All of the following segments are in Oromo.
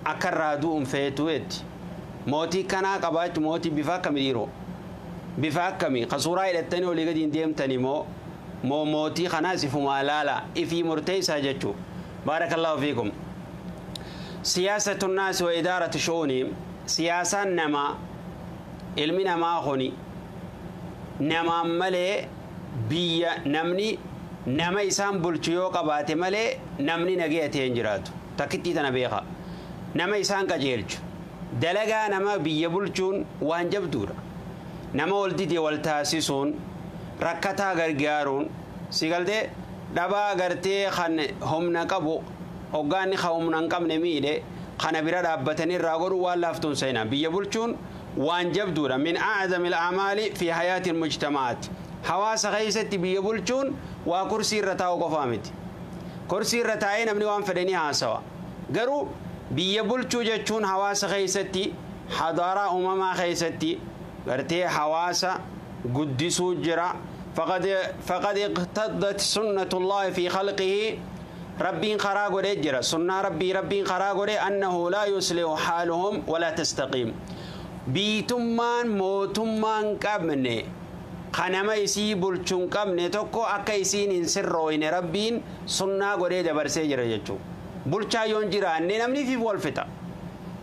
Akka irraa du'uun feetu jetti. Mootii kanaa qabaachuu mootii bifa akkamii dhiiroo? Bifa akkamii? Ka suuraa hidhattanii olii gadi hin deemtanii moo? Moo mootii kanaas ifumaa laala ifii murteessaa jechuu. Baarakallaahu fiikum. Siyaasatu naasi wa idaaratu shu'uunihim. Siyaasaan namaa ilmi namaa kuni namaan malee biyya namni nama isaan bulchu yoo qabaate malee namni nagaya ta'e hin jiraatu. Takkittii tana beeka. Nama isaan qajeelchu. Dalagaa nama biyya bulchuun waan jabduudha. Nama wal dide wal taasisuun, rakkataa gargaaruun, si galtee dhabaa gartee kan humna qabu hoggaanni kan humna hin qabne miidhe kana bira dhaabbatanii irraa godhu waan laaftuun seenaa. Biyya bulchuun waan jabduudha. Min a'zamil a'maali fi hayaatil mujtamaati. Hawaasa keessatti biyya bulchuun waa kursii irra taa'u qofaa miti. Kursii irra taa'ee namni waan fedhe ni haasawa. Garuu biyya bulchuu jechuun hawaasa keessatti hadaaraa uumamaa keessatti gartee hawaasa guddisuu jira. Faqad iqtaddat sunnatullahi fi khalqihi. Rabbiin karaa godhee jira. Sunnaa rabbii rabbiin karaa godhee annahu laa yuslihu haaluhum walaa tastaqiim. Biitummaan mootummaan qabne kanama isii bulchuun qabne tokko akka isiin hin sirrooyne rabbiin sunnaa godhee dabarsee jira jechuudha. Bulchaa yoon jiraanne namni fiif wal fixa.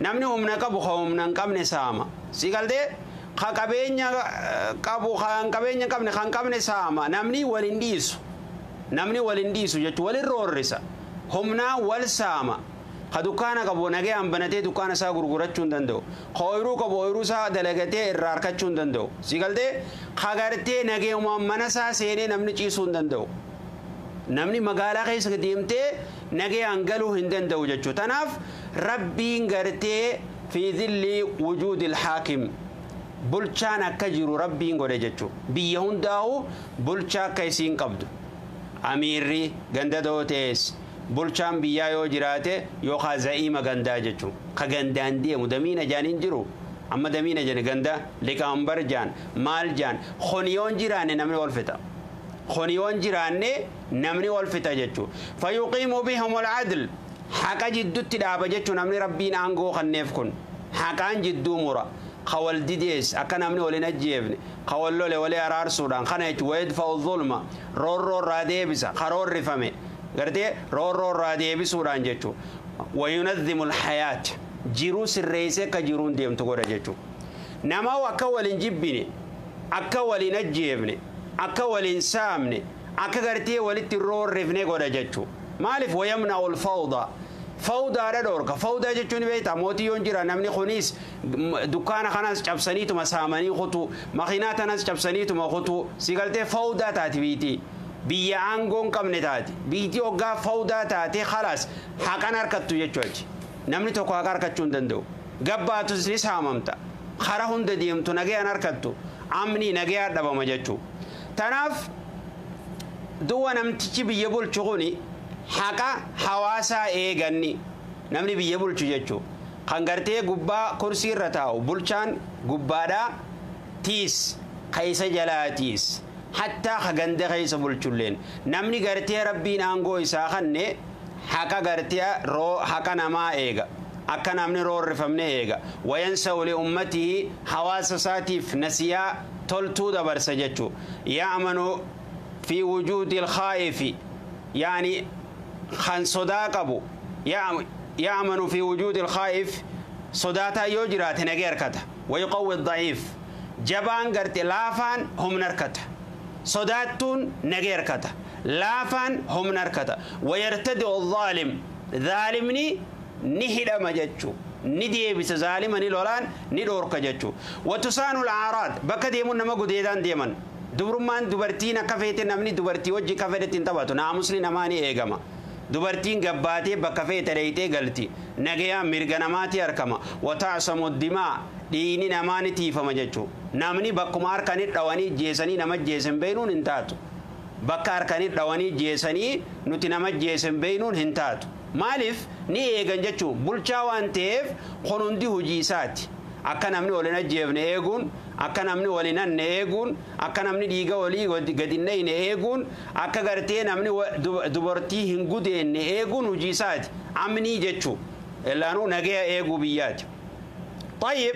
Namni humna qabu ka humna hin qabne saama. Si galtee ka qabeenya qabu ka hin qabeenya qabne kan qabne saama. Namni wal hin dhiisu. Namni wal hin dhiisu jechuudha. Walin roorrisa. Humnaa wal saama. Ka dukkaana qabu nagayaan banatee dukkaana isaa gurgurachuu hin danda'u. Ka ooyiruu qabu ooyiruu isaa dalagatee irraa harkachuu hin danda'u. Si galtee ka gartee nagayumaan mana isaa seenee namni ciisuu hin danda'u. Namni magaalaa keessa deemtee nagayaan galuu hin danda'u jechuudha. Tanaaf rabbiin gartee fi dhilli wujuudil haakim bulchaan akka jiru rabbiin godhe jechuudha. Biyya hundaa'u bulchaa akka isiin qabdu. Amiirri ganda dootees bulchaan biyyaa yoo jiraate yookaan za'iima gandaa jechuudha. Ka gandaan deemu damiina jaan hin jiru. Amma damiina jaan ganda liqaambar jaan maal jaan honiyoon jiraanne namni wal fixa. Honiyoon jiraanne namni wal fixa jechuudha. Fayuqiimu bihum al-adl. Haqa jidduutti dhaaba jechuun namni rabbiin aangoo kanneef kun haqaan jidduu mura. Ka wal didees akka namni wal hin ajjeefne ka wal lole walii araarsuudhaan kana jechuun wayidfa'u zulma roorroo irraa deebisa karoorrifame gartee roorroo irraa deebisuudhaan jechuudha. Wayunadhimu al-hayaat jiruu sirreessee akka jiruun deemtu godha jechuudha. Nama akka wal hin jibbine akka wal hin ajjeefne akka wal hin saamne akka gartee walitti roorrifne godha jechuudha. Maaliif wayamna ol fawdaa fawdaadha dhoorka. Fawdaa jechuun beektaa mootii yoon jira namni kunis dukkaana kanas cabsaniituma saamanii kutu makiinaa tanas cabsaniituma kutu si galtee fawdaa taati biitii. Biyya aangoo hin qabne taati. Biitii hoggaa fawdaa taate khalaas haqan harkattu jechuudha. Namni tokko haqa harkachuu hin danda'u. Gabbaatus ni saamamta. Kara hunda deemtu nagayaan harkattu. Amni nagayaan dhabama jechuudha. Tanaaf duwwa namtichi biyya bulchu kuni haqa hawaasaa eeganni namni biyya bulchu jechuudha. Kan gartee gubbaa kursii irra taa'u bulchaan gubbaadhaa tiis keessa jalaa tiis. Hattaa ka ganda keessa bulchulleen namni gartee rabbiin aangoo isaa kanne haqa gartee haqa namaa eega. Akka namni roorrifamne eega. Wayansa'u li ummatihi hawaasa isaatiif nasiyaa toltuu dabarsa jechuudha. Ya'manu fi wujuudil khaa'ifi yaani kan sodaa qabu ya'manu fi wujuudil khaa'if sodaataa yoo jiraate nagee harkata. Wayuqawwi da'iif jabaan garte laafaan humna harkata. Sodaattuun nagee harkata. Laafaan humna harkata. Wayartadi'u dhaalim dhaalimni ni hidhama jechuu ni deebisa zaalima ni lolaan ni dhoorka jechuu. Watusaanul aaraad bakka deemuun nama gudeedaan deeman. Dubrummaan dubartiin akka feete namni dubartii wajji akka fedhetti hin taphatu. Naamusni namaa ni eegama. Dubartiin gabbaatee bakka feete dheeyitee galti. Nagayaan mirga namaatti harkama. Wata'asamu dimaa dhiigni namaa ni tiifama jechuu. Namni bakkuma harkanii dhawanii jeesanii nama jeesan beeynuun hin taatu. Bakka harkanii dhawanii jeesanii nuti nama jeesan beeynuun hin taatu. Maaliif ni eegan jechuu bulchaa waan ta'eef kun hundi hojii isaati. Akka namni wal hin ajjeefne eeguun, akka namni wal hin hanne eeguun, akka namni dhiiga walii gadi hin dhayne eeguun, akka gartee namni dubartii hin gudeenne eeguun hojii isaati. Amnii jechuu. Illaanuu nagaya eeguu biyyaati. طيب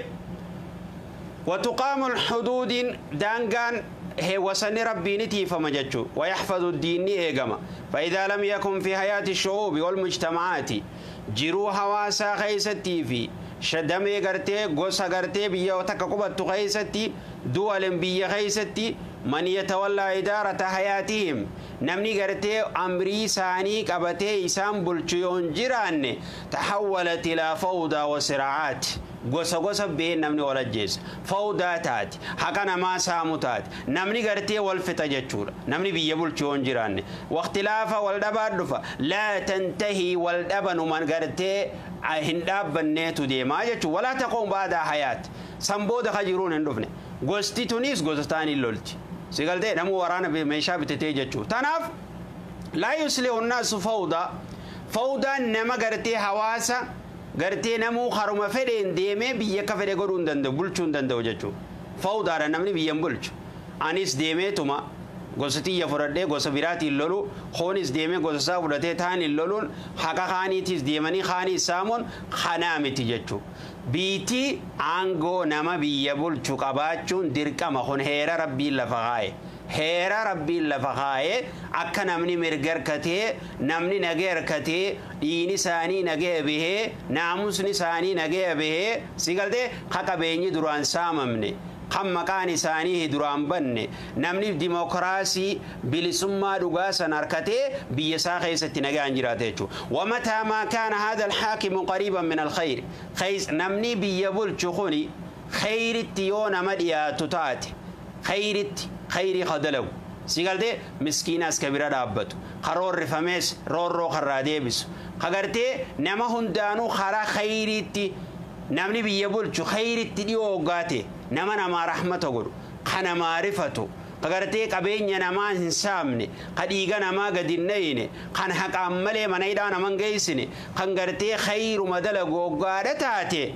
وتقام الحدود دانغان هي وسن ربي نتيفما جتشو ويحفظ الدين إيغما. فإذا لم يكن في حياة الشعوب والمجتمعات جرو هواسا خيستي في شدمي غرتي غوسا غرتي بيا وتكقبت خيستي دول بيا خيستي من يتولى إدارة حياتهم نمني غرتي أمري ساني قبتي إسام بلچيون جيران تحولت إلى فوضى وصراعات. gosa gosa bee namni wal ajjeesa fawdaa taati haqa namaa saamu taati namni gartee wal fixa jechuudha namni biyya bulchu yoo hin jiraanne waqtilaafa wal dhabaa dhufa laa tantahii wal dhabanuman gartee hin dhaabbanneetu deemaa jechuudha walaa taquun baadaa hayaati san booda ka jiruun hin dhufne gosti tunis gosa ta'an hin lolti si galtee namuu waraana meeshaa bitatee jechuudha tanaaf laa yuslihu nnaasu fawdaa fawdaan nama gartee hawaasa gartee namuu haruma fedheen deemee biyya akka fedhe godhuu hin danda'u bulchuu hin danda'u jechuudha. Fawdaadha namni biyya hin bulchu. Anis deemeetuma gosa xiyya fudhadhee gosa biraatiin lolu hoonis deemee gosa isaa fudhatee taan hin loluun haqa kaaniitiis deemanii kaanii saamuun kanaa miti jechuudha. Biitii aangoo nama biyya bulchu qabaachuun dirqama kun heera rabbiin lafa kaa'e. Heera rabbiin lafa kaa'ee akka namni mirga harkatee namni nagee harkatee dhiini isaanii nagee bahee naamusni isaanii nagee bahee si galtee ka qabeenyi duraan saamamne kan maqaan isaanii duraan banne namni dimokiraasii bilisummaa dhugaa san harkatee biyya isaa keessatti nagaan jiraate jechuudha. Wamataa maa kaana haadha alxaakimu qariiban min alkhayr namni biyya bulchu kuni khayritti yoo nama dhiyaatu taate khayritti khayrii ka dalagu si galtee miskiinaas ka bira dhaabbatu ka roorrifamees roorroo karraa deebisu ka gartee nama hundaanuu karaa khayriitti namni biyya bulchu khayritti dhiyoo hoggaate nama namaa rahmata godhu ka namaa rifatu ka gartee qabeenya namaa hin saamne ka dhiiga namaa gadi hin dhayine kan haqaan malee mana hidhaa nama hin geessine kan gartee khayruma dalagu hoggaadha taate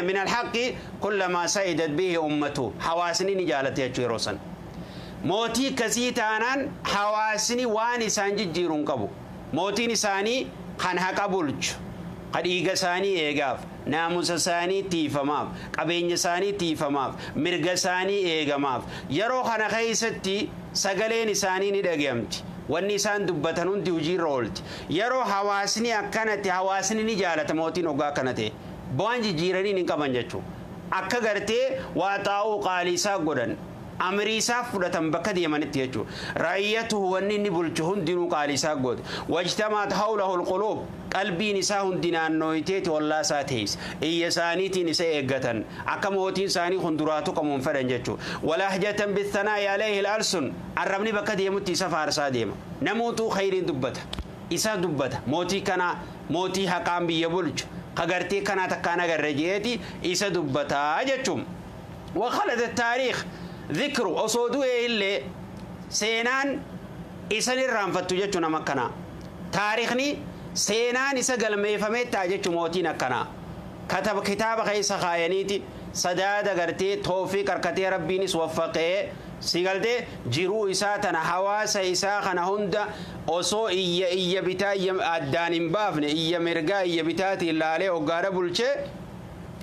min alhaqi kullamaa sa'idat bihi ummatu hawaasni ni jaalate jechuu yeroo san. Mootii akkasii taanaan hawaasni waan isaan jijjiiru hin qabu. Mootiin isaanii kan haqa bulchu, ka dhiiga isaanii eegaaf, naamusa isaanii tiifamaaf, qabeenya isaanii tiifamaaf, mirga isaanii eegamaaf. Yeroo kana keessatti sagaleen isaanii ni dhagayamti. Wanni isaan dubbatan hundi hojiirra oolti. Yeroo hawaasni akkanatti hawaasni ni jaalata mootiin hoggaa akkana ta'e. Bu'aan jijjiiranii hin qaban jechuudha. Akka gartee waa xaa'uu qaalii isaa godhan. Amrii isaa fudhatan bakka deemanitti jechuudha. Raayyatuhu wanni inni bulchu hundinuu qaalii isaa goote. Wajtamaat hawlahu alquluub qalbiin isaa hundi naannooyiteeti wallaa isaa teessa. Iyya isaaniitiin isa eeggatan. Akka mootiin isaanii kun duraatu qamuun fedhan jechuudha. Walahjatan bithanaa'i alayhi al-alsun arrabni bakka deemutti isa faarsaa deema. Namootuu khayriin dubbata. Isa dubbata. Mootii kana mootii haqaan biyya bulchu. Ka gartee kanaa takkaan agarre jeeti isa dubbataa jechuun. Wakhalada taariikh ذكر أصودو إلي سينان إسان الرانفتو جتشو نمكنا تاريخني سينان إسا قلمي فميتا جتشو موتين كنا كتب كتاب خيس خاينيتي سداد غرتي توفيق أركتي ربيني سوفقه سيقلتي جرو إساتنا حواس إسا خنا هند أصو إيا إيا بتا إيا أدان بافن إيا مرقا إيا بتاتي إلا عليه وقارب الشي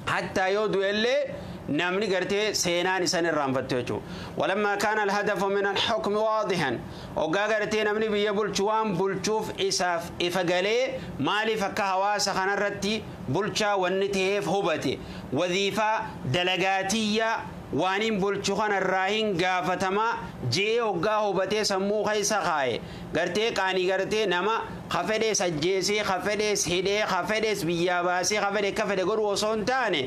حتى يودو إلي namni gartee seenaan isan irraanfattu jechuudha. Walammaa kaana alhadafu min alhukmi waadihan hoggaa gartee namni biyya bulchu waan bulchuuf isaaf ifa galee maaliif akka hawaasa kanarratti bulchaa wanni ta'eef hubate waziifaa dalagaatiyyaa waan hin bulchu kanarraa hin gaafatamaa jee hoggaa hubatee sammuu keessa kaaye gartee qaanii gartee nama ka fedhees ajjeesee ka fedhees hidhee ka fedhees biyyaa baasee ka fedhe akka fedhe godhu osoo hin taane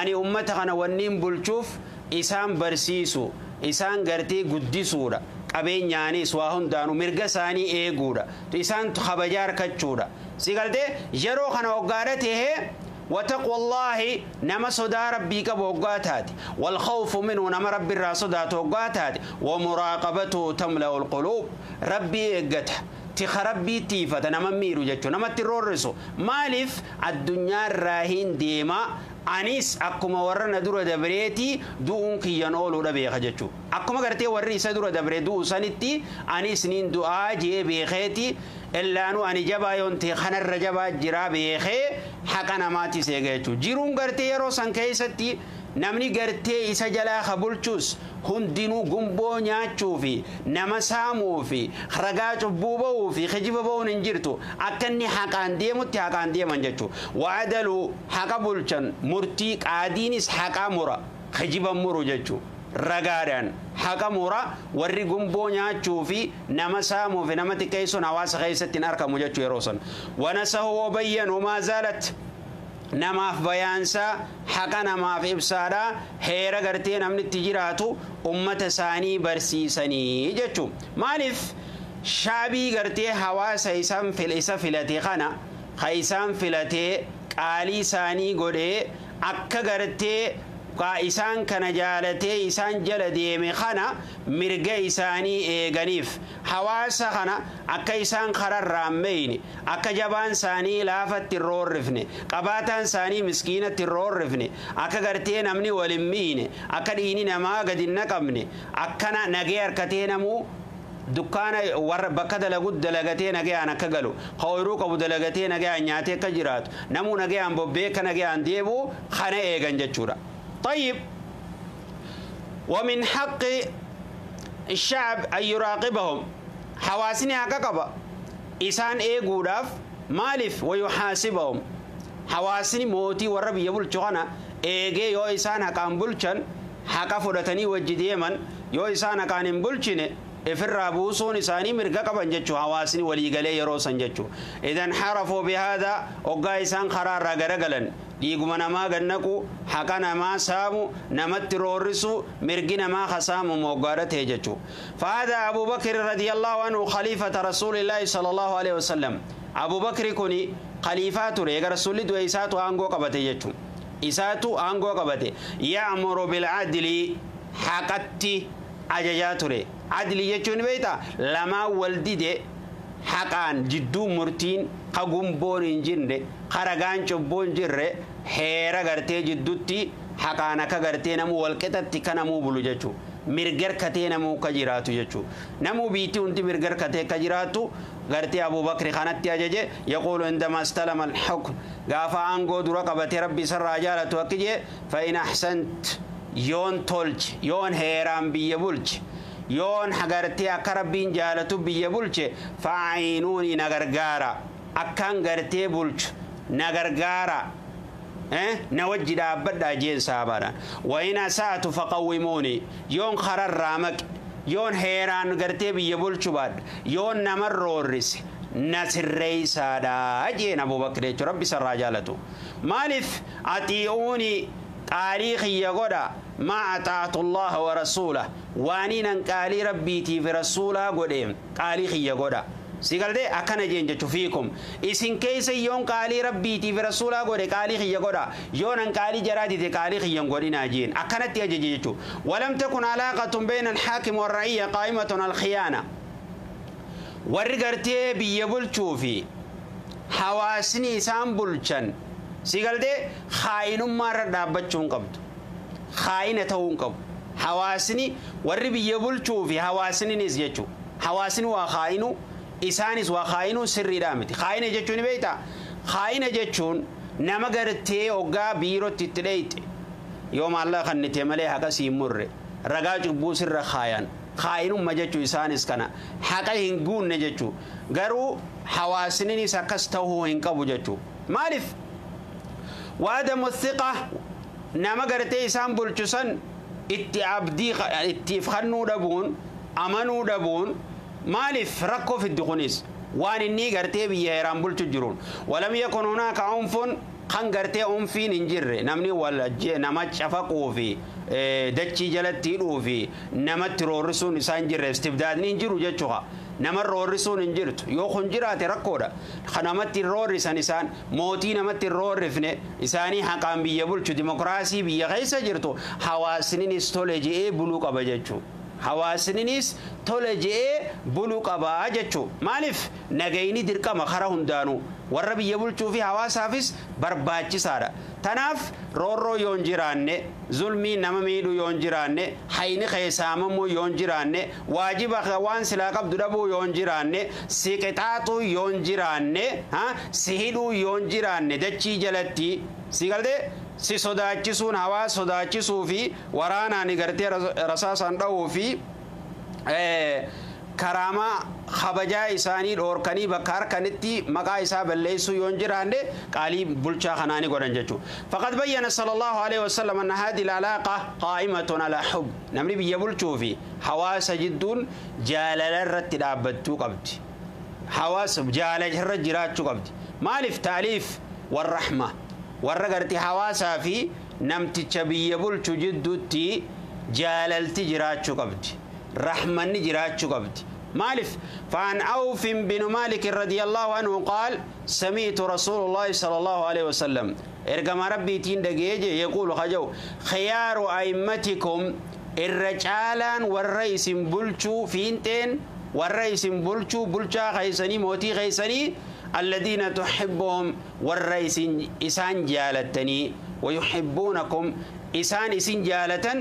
ani ummata kana wanniin bulchuuf isaan barsiisu isaan gartee guddisuudha qabeenyaanis waa hundaanuu mirga isaanii eeguudha isaan kabajaa harkachuudha si galtee yeroo kana hoggaadha tahee وتقوى الله نما صدا ربي كبوغاتات والخوف منه نما ربي الرا صدا توغاتات ومراقبته تملأ القلوب ربي اغته تخربي تيفة نما ميرو جچو نما ترورسو مالف الدنيا راهين ديما anis akkuma warra na dura dabreeti du'uun kiyyan ooluudha beeka jechuu akkuma gartee warri isa dura dabre du'u sanitti anis nin du'aa jee beekeeti illaanuu ani jabaa yoon ta'e kanarra jabaa jiraa beekee Haqa namaatis eega jechuudha. Jiruun gartee yeroo san keessatti namni gartee isa jalaa ka bulchus hundinuu gumboo nyaachuu fi nama saamuu fi ragaa cubbuu ba'uu fi kijiba ba'uun hin jirtu. Akka inni haqaan deemutti haqaan deeman jechuudha. Waadaluu haqa bulchan murtii qaadiinis haqa mura kijiba muru jechuudha. Ragaadhaan haqa mura warri gumboo nyaachuu fi nama saamuu fi nama xiqqeessuun hawaasa keessatti hin argamu jechuu yeroo san. Wanasahu wabayyanu maa zaalat namaaf bayaansaa haqa namaaf ibsaadha heera gartee namni itti jiraatu ummata isaanii barsiisanii jechuu. Maaliif shaabii gartee hawaasa isaan isa filate kana ka isaan filatee qaalii isaanii godhee akka gartee isaan kana jaalatee isaan jala deeme kana mirga isaanii eeganiif hawaasa kana akka isaan kararraa meyne akka jabaan isaanii laafatti hin roorrifne qabaataan isaanii miskiinatti hin roorrifne akka gartee namni wal hin miine akka dhiini namaa gadi hin naqamne akkana nagee harkatee namuu dukkaana warra bakka dalagu dalagatee nagayaan akka galu ooyiruu qabu dalagatee nagayaan nyaatee akka jiraatu namuu nagayaan bobbee akka nagayaan deebi'u kana eegan jechuudha. طيب ومن حق الشعب أن يراقبهم حواسني حققبا إسان إيقوداف مالف ويحاسبهم حواسني موتي والربي يبول شغنا إيجي يو إسان حقان بولشن حقا فرتني وجديمن يو إسان حقان بولشن إفر بوسون إساني مرقا قبان جتشو حواسني وليقلي يروسن جتشو. إذن حرفوا بهذا أقا إسان قرار رقرقلا dhiiguma namaa gannaqu haqa namaa saamu namatti roorrisu mirgi namaa kasaamu moggaadha ta'e jechuudha. فهذا أبو بكر رضي الله عنه خليفة رسول الله صلى الله عليه وسلم. أبو بكر كوني خليفة ture eega rasuulli du'e isaatu aangoo qabate jechuudha. Isaatu aangoo qabate. يأمر بالعدل haqatti ajajaa ture. Adli jechuun beektaa lamaan wal dide haqaan jidduu murtiin ka gumboon hin jirre ka ragaan cubbuu hin jirre heera gartee jidduutti haqaan akka gartee namuu walqixatti ka namuu bulu jechuudha. Mirga harkatee namuu akka jiraatu jechuudha. Namuu biitti hundi mirga harkatee akka jiraatu gartee Abubakri kanatti ajaje. Yaquulu indama istalama alhukm gaafa aangoo dura qabatee rabbi isarraa jaalatu akki jee fa in ahsant yoon tolche yoon heeraan biyya bulche yoon gartee akka rabbiin jaalatu biyya bulche faa'inuuni na gargaara akkaan gartee bulchu na gargaara na wajji dhaabbadhaa jeen saabaadhaan. Wain asaatu faqawwimuuni yoon kararraa maqe yoon heeraan gartee biyya bulchu baadha yoon nama roorrise na sirreeysaadhaa jeen Abubakr jechuudha rabbi isarraa jaalatu. Maaliif atii'uuni qaalii kiyya godha ما أطعت الله ورسوله وانين قالي ربيتي في رسوله قديم قالي خي قدا سيقال دي أكنا جين جتو فيكم إسن كيس يون قالي ربيتي في رسوله قدي قالي خي قدا يون قالي جرادي تي قالي خي قدنا جين أكنا تيجي جتو. ولم تكن علاقة بين الحاكم والرعية قائمة على الخيانة ورقرتي بيبول تشوفي حواسني سام بولشن سيقال دي خائن مرة دابتشون قبض خائنة ta'uu qabu. Hawaasni warri biyya bulchuu fi hawaasninis jechuudha. Hawaasni waa khaa'inu isaanis waa khaa'inu sirriidhaa miti. Khaa'ina jechuun beektaa? Khaa'ina jechuun nama gartee hoggaa biirootti itti dheeyte yoo maallaqa kennite malee haqa siin murre ragaa cubbuu sirra khaayan. Khaa'inumma jechuu isaanis kana haqa hin guunne jechuu. Garuu hawaasninis akkas ta'uu hin qabu jechuu. Maaliif? Waadamu thiqa nama gartee isaan bulchusan itti abdii itti ifannuu dhabuun amanuu dhabuun maaliif rakkoo fiddi kunis waan inni gartee biyya heeraan bulchu jiruun. Walam yakun hunaaka unfun kan gartee unfiin hin jirre namni wal nama cafaquu fi dachii jalatti hidhuu fi namatti roorrisuun isaan jirre istibdaadni hin jiru jechuudha. Nama roorrisuun hin jirtu yoo kun jiraate rakkoodha. Namatti roorrisan isaan mootii namatti roorrifne isaanii haqaan biyya bulchu dimokiraasii biyya keessa jirtu hawaasninis tole je'ee buluu qaba jechuudha. Hawaasninis tole je'ee buluu qaba jechuudha. Maaliif nagayni dirqama karaa hundaanuu Warra biyya bulchuu fi hawaasaafis barbaachisaadha. Tanaaf roorroo yoo hin jiraanne, zulmii nama miidhuu yoo hin jiraanne, hayni keessaamamuu yoo hin jiraanne, waajiba waan silaa qabdu dhabuu yoo hin jiraanne, si qixaaxuu yoo hin jiraanne, si hidhuu yoo hin jiraanne, dachii jalatti si galtee si sodaachisuun hawaasa sodaachisuu fi waraanaan gartee rasaasaan dha'uu fi karaamaa kabajaa isaanii dhoorkanii bakka harkanitti maqaa isaa balleessuu yoo hin jiraanne qaalii bulchaa kanaa ni godhan jechuudha. Faqad bayyana sallallahu alaihi wasallam anna haadhi alaaqa qaa'imatun ala hub. Namni biyya bulchuu fi hawaasa jidduun jaalala irratti dhaabbachuu qabdi. Hawaasa jaalala irra jiraachuu qabdi. Maaliif taaliif warrahma warra gartee hawaasaa fi namticha biyya bulchu jidduutti jaalalti jiraachuu qabdi. Rahmanni jiraachuu qabdi. مالف فعن أوف بن مالك رضي الله عنه قال سمعت رسول الله صلى الله عليه وسلم إرقم ربي تين دقيجي يقول خجو خيار أئمتكم الرجالان والرئيس بلشو فينتين والرئيس بلشو بلشا خيسني موتي خيسني الذين تحبهم والرئيس إسان جالتني ويحبونكم إسان إسان جالتن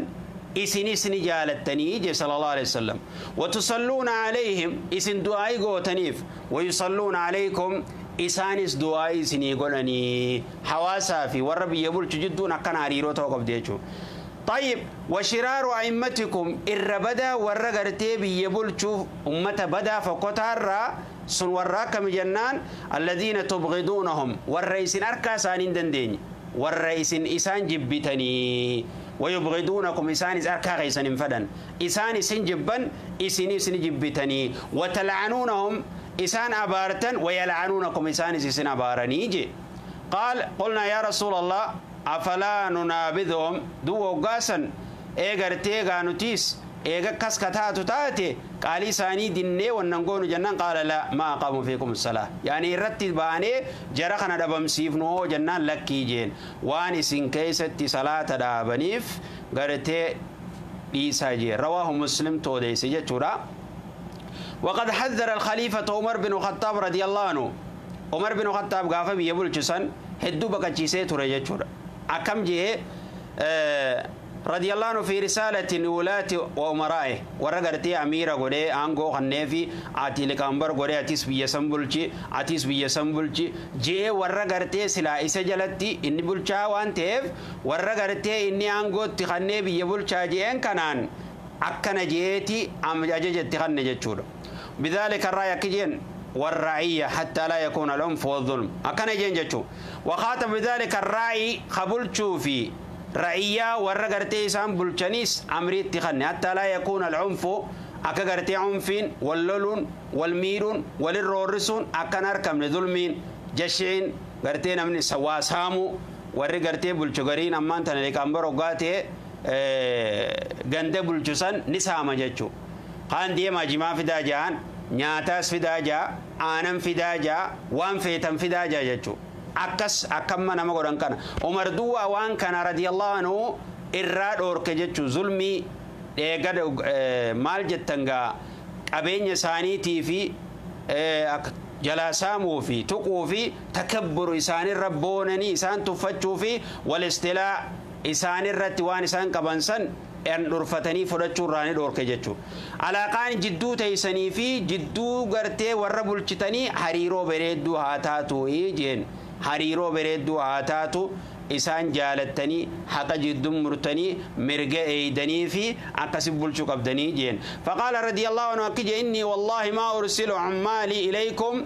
إسن إسن جالتني جي صلى الله عليه وسلم وتصلون عليهم إسن دعائي قوتنيف ويصلون عليكم إسان إس دعائي إسني قولني حواسا في والربي يقول تجدون كان عريرو توقف ديجو. طيب وشرار أئمتكم الربدا والرقرتي بيقول تشوف أمة بدا فقطار سن وراك مجنان الذين تبغضونهم والرئيس أركا سانين دندين والرئيس إسان جبتني ويبغضونكم إسان أركا غيسان فدن إسان إسن جبا إسن إسن جبتني وتلعنونهم إسان أبارتن ويلعنونكم إسان إسن أبارني جي. قال قلنا يا رسول الله أفلا ننابذهم دو قاسا إيغرتي غانوتيس إيغا كسكتاتو تاتي قال إساني ديني وننقون جنان قال لا ما أقاموا فيكم الصلاة يعني رتب باني جرخنا دبم سيفنو جنان لكي جين واني سنكيست صلاة دابنيف غرتي إيسا جي رواه مسلم توديسي جتورا. وقد حذر الخليفة عمر بن الخطاب رضي الله عنه عمر بن الخطاب غافة بيبول جسن هدو بكتشيسي توري جتورا أكم جي رضي الله عنه في رسالة ولاة وأمرائه ورغرتي أميرة غوري أنغو خنيفي آتي لكامبر غوري أتيس بيسنبولشي أتيس بيسنبولشي جي ورغرتي سلا إسا جلتي إني بولشا وانتيف ورغرتي إني أنغو تخني بيبولشا جي أن كانان أكنا جيتي أم أججت تخني جتشور بذلك الرأي كجين والرعية حتى لا يكون العنف والظلم أكنا جين جتشو وخاتم بذلك الرأي قبولشو في رعية ورغرتي إسان بلچنيس أمري تخني حتى لا يكون العنف أكغرتي عنفين واللولون والميرون والرورسون أكنار كم لظلمين جشعين غرتي نمني سوا سامو ورغرتي بلچغرين أمان تنلي كامبرو غاتي غند بلچسان نساما جچو خان ديما جما فدا جان نياتاس فدا جا آنم فدا جا وان فيتم فدا جا جچو akkas akkamma nama godhan kana Umar duwwaa waan kana radiyallahu anhu irraa dhoorke jechuun zulmii dheega maal jettan gaa qabeenya isaaniitii fi jalaa saamuu fi tuquu fi takabburu isaanirra boonanii isaan tuffachuu fi walistilaa isaanirratti waan isaan qaban san dhorfatanii fudhachuu irraa ni dhoorke jechuudha. Alaaqaan jidduu teessanii fi jidduu gartee warra bulchitanii hariiroo bareedduu haa taatu jeen. Hariiroo bareedduu haa taatu isaan jaalattanii haqa jidduun murtanii mirga eeydanii fi akkasi bulchuu qabdanii jeen. Faqaala radiyallahu anhu akki jee inni wallaahi maa ursilu ummaalii ilaykum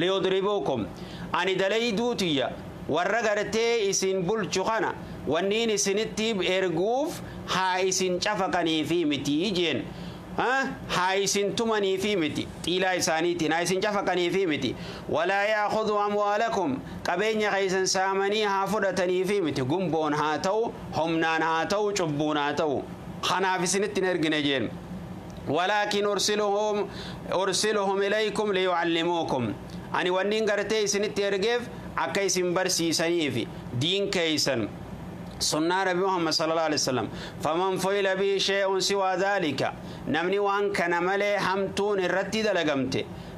liyudribuukum ani dalayduu tiyya warra gartee isin bulchu kana wanniin isinitti erguuf haa isin cafaqanii fi miti jeen. Haa isin tumanii fi miti xiilaa isaaniitiin haa isin cafaqanii fi miti walaa yaakhudhu amwaalakum qabeenya keessan saamanii haa fudhatanii fi miti gumboon haa ta'u humnaan haa ta'u cubbuun haa ta'u kanaaf isinitti hin ergine jeen walaakin ursiluhum ilaykum liyucallimuukum ani wanniin gartee isinitti ergeef akka isin barsiisaniifi diin keessan سنة نبي محمد صلى الله عليه وسلم فمن فعل به شيء سوى ذلك نمني وان كان ملي همتون الرتي دلقمت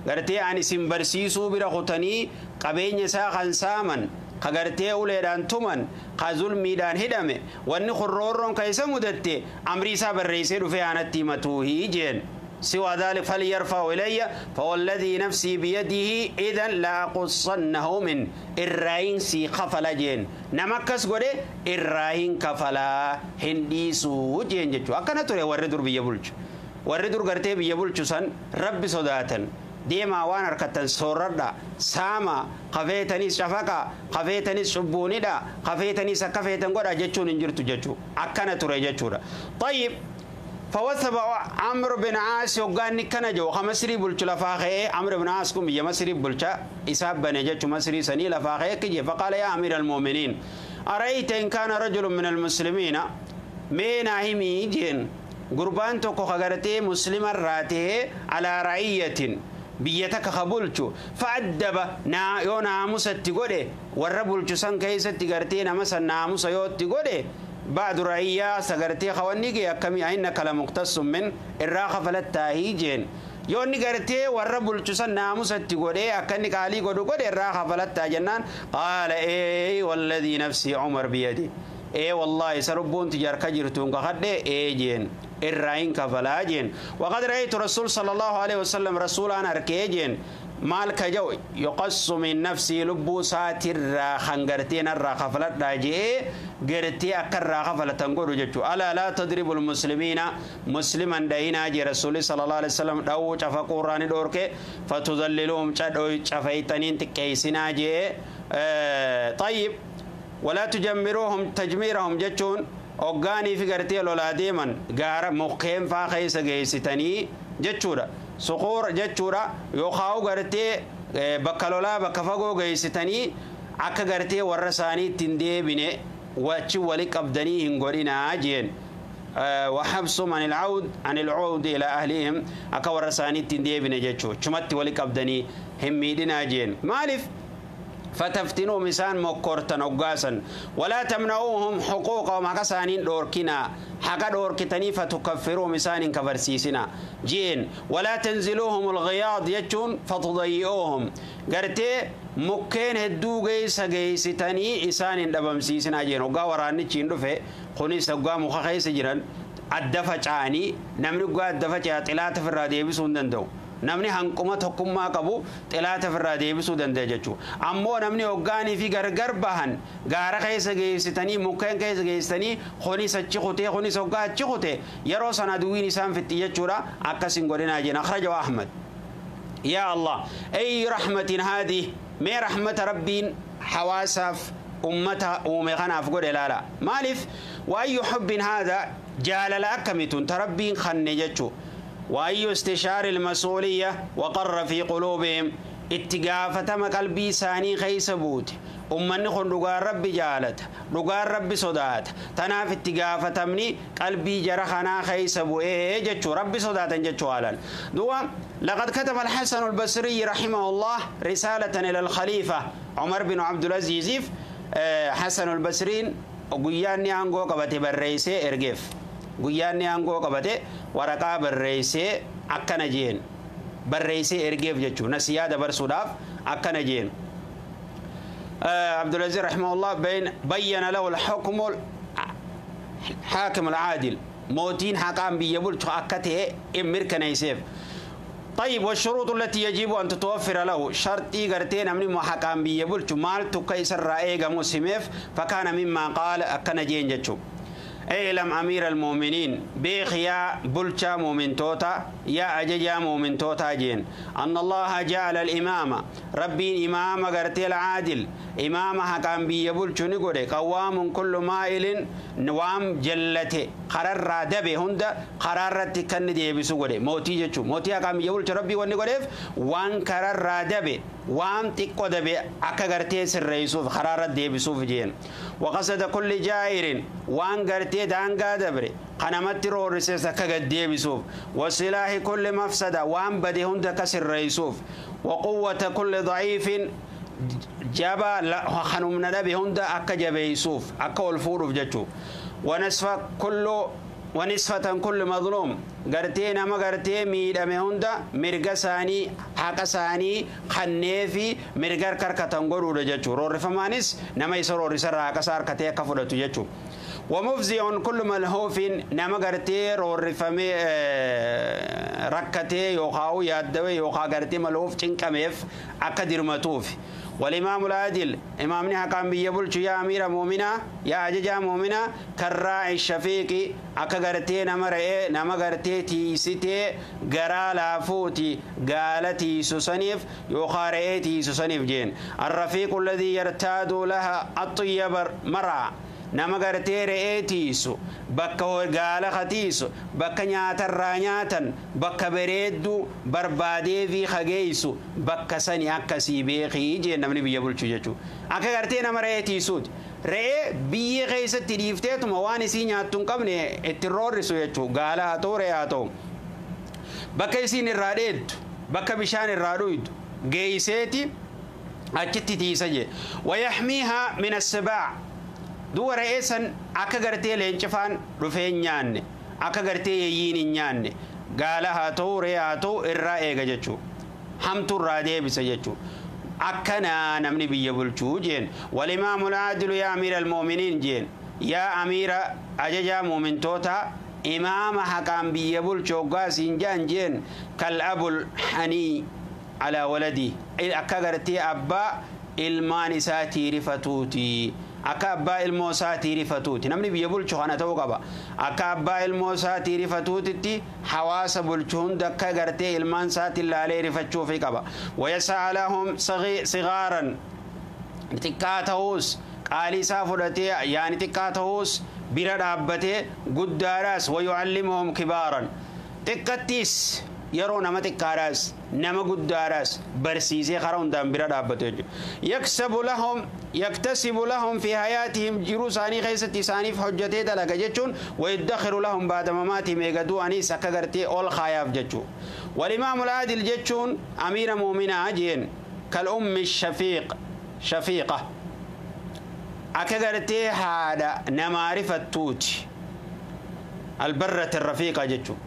غرتي اني سنبرسيسو برختني Qabeenya isaa kan saaman ka gartee uleedhaan tuman ka zulmiidhaan hidhame wanni roorroon ka isa mudatte amrii isaa barreessee dhufee aanatti himatuuhi jeen. سوى ذلك فليرفع إلي فوالذي نفسي بيده إذن لا أقصنه من الراين سي خفلا جين نمكس قولي الراين كفلا هنديسو جين جتشو أكنا تري وردر بيبولج وردر قرتي بيبولج سن ربي صداتا deemaa waan harkattan soorradha saama kafeetanis cafaqa kafeetanis cubbuunidha kafeetanis akka feetan godha jechuun hin jirtu jechuu akkana ture jechuudha. طيب فوثب عمرو بن عاص وقال كان جو خمسري بلش لفاخه عمرو بن عاص كم يا مصري بلش إساب بن جت مصري سني لفاخه كجي فقال يا أمير المؤمنين أرأيت إن كان رجل من المسلمين مين همي جن قربان تكو خغرتي مسلم راته على رعية بيتك خبلتو فأدب نا يو ناموس تقوله وربلتو سن كيس تقرتي ناموس ناموس يو تقوله بعد رعية سقرتي خوانيك أكمي إنك لمقتص من الراخة فلتاهيجين يوني قرتي وربلتو سن ناموس تقوله أكنك علي قدو قده الراخة فلتا جنان قال إيه والذي نفسي عمر بيدي إيه والله سربون تجار كجرتون كخده إيه جين الرأين كفلاجين وقد رأيت رسول صلى الله عليه وسلم رسولا أركيجين مالك جو يقص من نفسي لبو ساتر خنقرتين الراخفلت راجي قرتي أكر راخفلت تنقر جتشو ألا لا تضرب المسلمين مسلما دينا جي رسول صلى الله عليه وسلم دو شفقوراني دورك فتذللهم شفيتنين تكيسنا جي طيب ولا تجمروهم تجميرهم جتشون Oggaanii fi gartee lolaa deeman gaara mukkeen faa keessa geessitanii jechuudha. Suquur jechuudha yookaan gartee bakka lolaa bakka fagoo geessitanii akka gartee warra isaanii ittiin deebine wachi wali qabdanii hin godhinaa jeen. وحبسهم عن العود عن العود إلى أهلهم akka warra isaanii ittiin deebine jechuudha. Chumatti wali qabdanii hin miidhinaa jeen. Maaliif? فتفتنوا مسان مكورتن أقاسا ولا تمنعوهم حقوقهم حقسانين دوركنا حق دوركتني فتكفروا مسان كفرسيسنا جين ولا تنزلوهم الغياض يجون فتضيئوهم قرتي مكين هدو جيس جيستني إسان دبمسيسنا جين وقاوراني تشين دفه خنيس وقا مخخيس جران الدفع عني نمني قا الدفع طلعت في الراديو بسون دندو namni hanquma tokkummaa qabu xilaata ofirraa deebisuu danda'a jechuudha. Ammoo namni hoggaanii fi gargar bahan gaara keessa geessitanii mukkeen keessa geessitanii kunis achi kutee kunis hoggaa achi kutee yeroo sana duwwiin isaan fixxi jechuudha akkas hin godhinaa jenna. Akhrajahu Ahmad. Yaa Allah ay rahmatin haadhi mee rahmata rabbiin hawaasaaf ummata uume kanaaf godhe ilaala. Maaliif waayyu hubbin haadha jaalala akkamitun ta rabbiin kanne jechuudha. وأي استشار المسؤولية وقر في قلوبهم اتقافة قلبي ساني خيس بوت أمني خن رقار ربي جالت رقار ربي صدات تناف اتقافة مني قلبي جرخنا خيس بو إيه جتشو ربي صدات جتشو آلان دوا لقد كتب الحسن البصري رحمه الله رسالة إلى الخليفة عمر بن عبد العزيز حسن البصري وقياني أنقو قبتي بالرئيس إرقف guyyaanni aangoo qabate waraqaa barreessee akkana jeen barreessee ergeef jechuun nasiyaa dabarsuudhaaf akkana jeen. Abdulaziz rahimahullah bayyana lahu al-hukmu al-hakim al-adil mootiin haqaan biyya bulchu akka ta'e in mirkaneesseef. طيب والشروط التي يجب أن تتوفر له شرطي قرتين أمني محقان بيا بلچو مال تكيسر رأيغا مسلميف فكان مما قال أكنا جين جتشو اعلم أمير المؤمنين بيخ يا بلشا مؤمن توتا يا أججا مؤمن توتا جين أن الله جعل الإمامة ربي إمام غرتي العادل إمام حكام بي بلشو نقول قوام كل مائل نوام جلته قرار دبي هند قرار تكن دي بسو موتي جچو موتي حكام بي بلشو ربي ونقول وان قرار دبي وان تقو دبي أكا غرتي سرئيسوف قرار دي بسوف جين وقصد كل جائر وان غرتي دانغا دبري قنمت رورسيس أكا دي بسوف وسلاح كل مفسدة وان بدي هند كسر رئيسوف وقوة كل ضعيف جابا خنومنا دبي هند أكا جبيسوف أكا الفوروف جتشو ونسف كل Wanisfatan kulli mazluum gartee nama gartee miidhame hunda mirga isaanii haqa isaanii kanneefi mirga harkatan godhuudha jechuudha. Roorrifamaanis nama isa roorrisarraa haqa isaa harkatee akka fudhatu jechuudha. ومفزع كل ملهوف نما غرتي رورفمي ركتي يوخاو يادوي يوخا غرتي ملهوف چنقميف اكا درمتوف. والإمام العادل إمامني حكام بيبولش يا أمير مؤمنا يا عججا مؤمنا كالراعي الشفيق أكا غرتي نما رأي نما غرتي تيستي غرا لافوتي قالتي سسنيف يوخا رأي تيسسنيف جين. الرفيق الذي يرتاد لها الطيب مرعى nama gartee re'ee tiisu bakka gaala tiisu bakka nyaatarraa nyaatan bakka bareedduu barbaadee fi hageessu bakka sani akkasii beekii jee namni biyya bulchu jechuudha. Akka gartee nama re'ee tiisuuti. Re'ee biyya keessatti dhiifteetuma waan isii nyaattu hin qabne itti roorrisu jechuudha. Gaala haa ta'u re'ee haa ta'u. Bakka isiin irraa dheeddu bakka bishaan irraa dhuydu geeyseeti achitti tiisa jee. Wayaxmiihaa min assibaa. Du'a re'ee san akka gartee leencifaan dhufee hin nyaanne akka gartee yeeyyiin hin nyaanne gaala haa ta'u re'ee haa ta'u irraa eega jechuudha. Hamtuu irraa deebisa jechuudha. Akkanaa namni biyya bulchuu jeen. Walimaamu al-aadilu yaa amiira al-mu'miniin jeen. Yaa amiira ajajaa mu'mintoota imaama haqaan biyya bulchu hoggaasiin jaan jeen kal abul hanii alaa waladii akka gartee abbaa ilmaan isaatii rifatuuti. Akka abbaa ilmoo isaatii rifatuuti. Namni biyya bulchu kana ta'uu qaba. Akka abbaa ilmoo isaatii rifatuutitti hawaasa bulchu hunda akka gartee ilmaan isaatii laalee rifachuufi qaba. Wayasaa lahum sigaaran xiqqaa ta'uus qaalii isaa fudhatee yaani xiqqaa ta'uus bira dhaabbatee guddaadhaas wayucallimuhum kibaaran xiqqattiis yeroo nama xiqqaadhaas nama guddaadhaas barsiisee karaa hundaan bira dhaabbatu jechuudha. Yaksabu lahum yaktasibu lahum fi hayaatihim jiruu isaanii keessatti isaaniif hojjetee dalaga jechuun wayuddakhiru lahum baada mamaatihim eega du'aniis akka gartee ol kaayaaf jechuudha. Walimaamu al-aadil jechuun amiira muuminaa jeen kal ummi shafiiqa akka gartee haadha namaa rifattuuti. Albarrati rafiiqa jechuudha.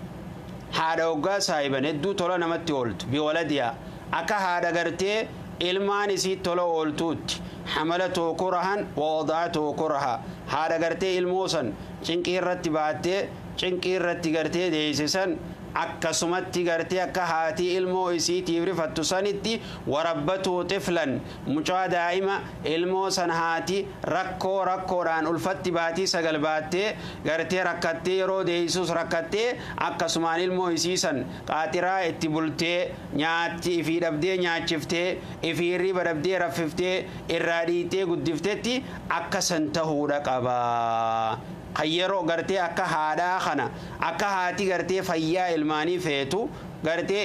Haadha hoggaa saahiban hedduu tola namatti ooltu biwaladiyaa akka haadha gartee ilmaan isii tola ooltuutti hamalatu kurahan wawada'atu kuraha haadha gartee ilmoo san cinqii irratti baattee cinqii irratti gartee deessisan akkasumatti gartee akka haatii ilmoo isiitiif rifattu sanitti warabbatuu xiflan mucaa daa'ima ilmoo san haati rakkoo rakkoodhaan ulfatti baatii sagal baattee gartee rakkattee yeroo deessus rakkattee akkasumaan ilmoo isii san qaaxiraa itti bultee nyaatti ifii dhabdee nyaachiftee ifii hirriba dhabdee raffiftee irraa dhiitee guddiftetti akka san tahuudha qaba. Kan yeroo gartee akka haadhaa kana akka haati gartee fayyaa ilmaanii feetu gartee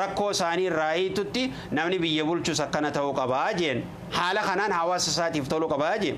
rakkoo isaanii irraa hiitutti namni biyya bulchus akkana ta'uu qabaa jeen. Haala kanaan hawaasa isaatiif toluu qabaa jeen.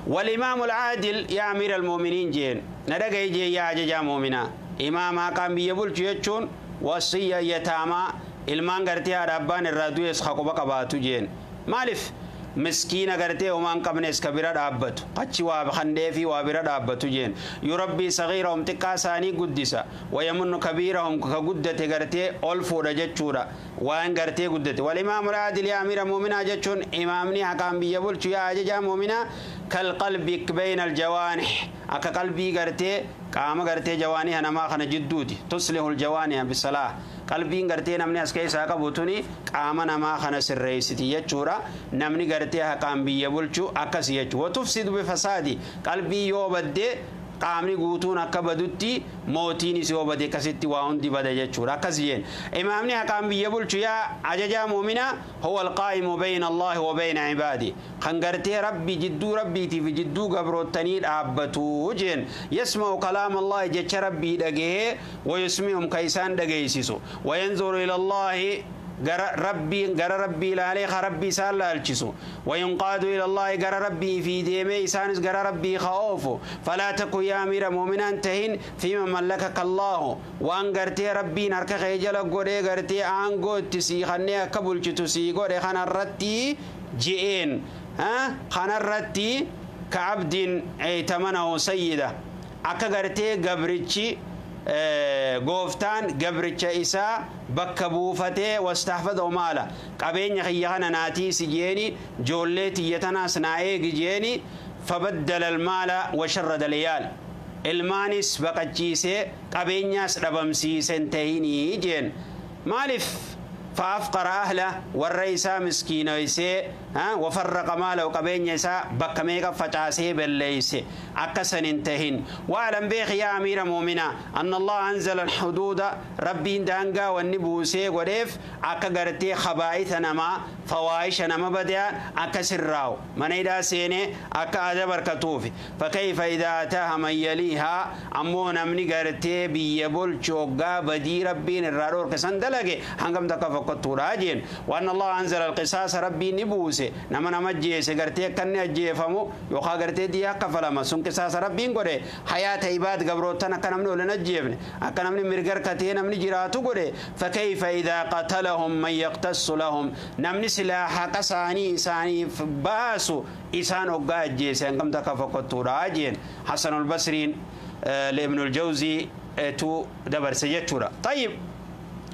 Walimaamu al-aadil yaa amiira al-mu'miniin jeen. Na dhaga'i jeen yaa ajajaa mu'minaa. Imaama haqaan biyya bulchu jechuun wasiyya yataamaa ilmaan gartee haadha abbaan irraa du'es haquba qabaatu jeen. Maaliif? Miskiina gartee homaan qabnes ka bira dhaabbatu achi waa handee fi waa bira dhaabbatu jeen. Yurabbii sagiirahum xiqqaa isaanii guddisa wayamunnu kabiirahum ka guddate gartee ol fuudha jechuudha waan gartee guddate. Walimaamu al-aadil yaa amiira muuminaa jechuun imaamni haqaan biyya bulchu yaa ajajaa muuminaa kal qalbi bayna aljawaanix akka qalbii gartee qaama gartee jawaaniha namaa kana jidduuti tuslihu aljawaaniha bisalaah qalbiin gartee namni as keessaa qabu tuni qaama namaa kana sirreessiti jechuudha. Namni gartee haqaan biyya bulchu akkasi jechuudha. Watufsidu bifasaadi qalbii yoo baddee qaamni guutuun akka badutti mootiinis yoo bade akkasitti waa hundi bada jechuudha. Akkas jeen imaamni haqaan biyya bulchu yaa ajajaa muuminaa huwa alqaa'imu bayna Allaahi wa bayna cibaadi kan gartee rabbi jidduu rabbiitiif jidduu gabroottanii dhaabbatu jeen. Yasma'u kalaama Allaahi jecha rabbii dhagahee wayusmi'uhum ka isaan dhageessisu wayanzuru ila Allaahi gara rabbii ilaalee ka rabbii isaan laalchisu wayunqaadu ila Allaahi gara rabbii fi deemee isaanis gara rabbii ka oofu. Falaa taku yaa amiira muuminaan tahin fiima mallakaka Allaahu waan gartee rabbiin harka kee jala godhee gartee aangoo itti sii kannee akka bulchitu sii godhe kanarratti je'een kanarratti ka abdiin eytamanahu sayyida Akka gartee gabrichi gooftaan gabricha isaa bakka buufatee wastahfadha maala qabeenya kiyya kana naatii si jeeni joollee tiyya tanaas naa eegi jeeni fabaddala almaala washarrada al'iyaal ilmaanis baqachiisee qabeenyaas dhabamsiise hin tahinii jeen maaliif فأفقر أهله والرئيس مسكين ويسي وفرق ماله قبين يسا بكميك فتاسي بالليس أكسن انتهن. وأعلم بيخ يا أمير مؤمنا أن الله أنزل الحدود ربي دانقا والنبوسي وريف أكا خبائثنا ما فواحشنا ما بدأ أكسر من إذا سيني أكا أدبر كتوفي. فكيف إذا أتاها من يليها أمونا من قرتي بيبول شوقا بدي ربي الرارور كسندلقي هنقم تكفى راجين. وأن الله أنزل القصاص ربي نبوسي نما نمجيس قرتي كني أجيفمو يوخا قرتي دي أكفلما سن قصاص ربي نقولي حياة عباد قبروتنا كنمنو لنجيفني أكنمني مرقر كتين نمني جراتو قولي. فكيف إذا قتلهم من يقتص لهم نمني سلاح قصاني إساني باسو إسان أقا أجيس أنكم تكفى راجين. حسن البصري لابن الجوزي تو دبر سجتشورا. طيب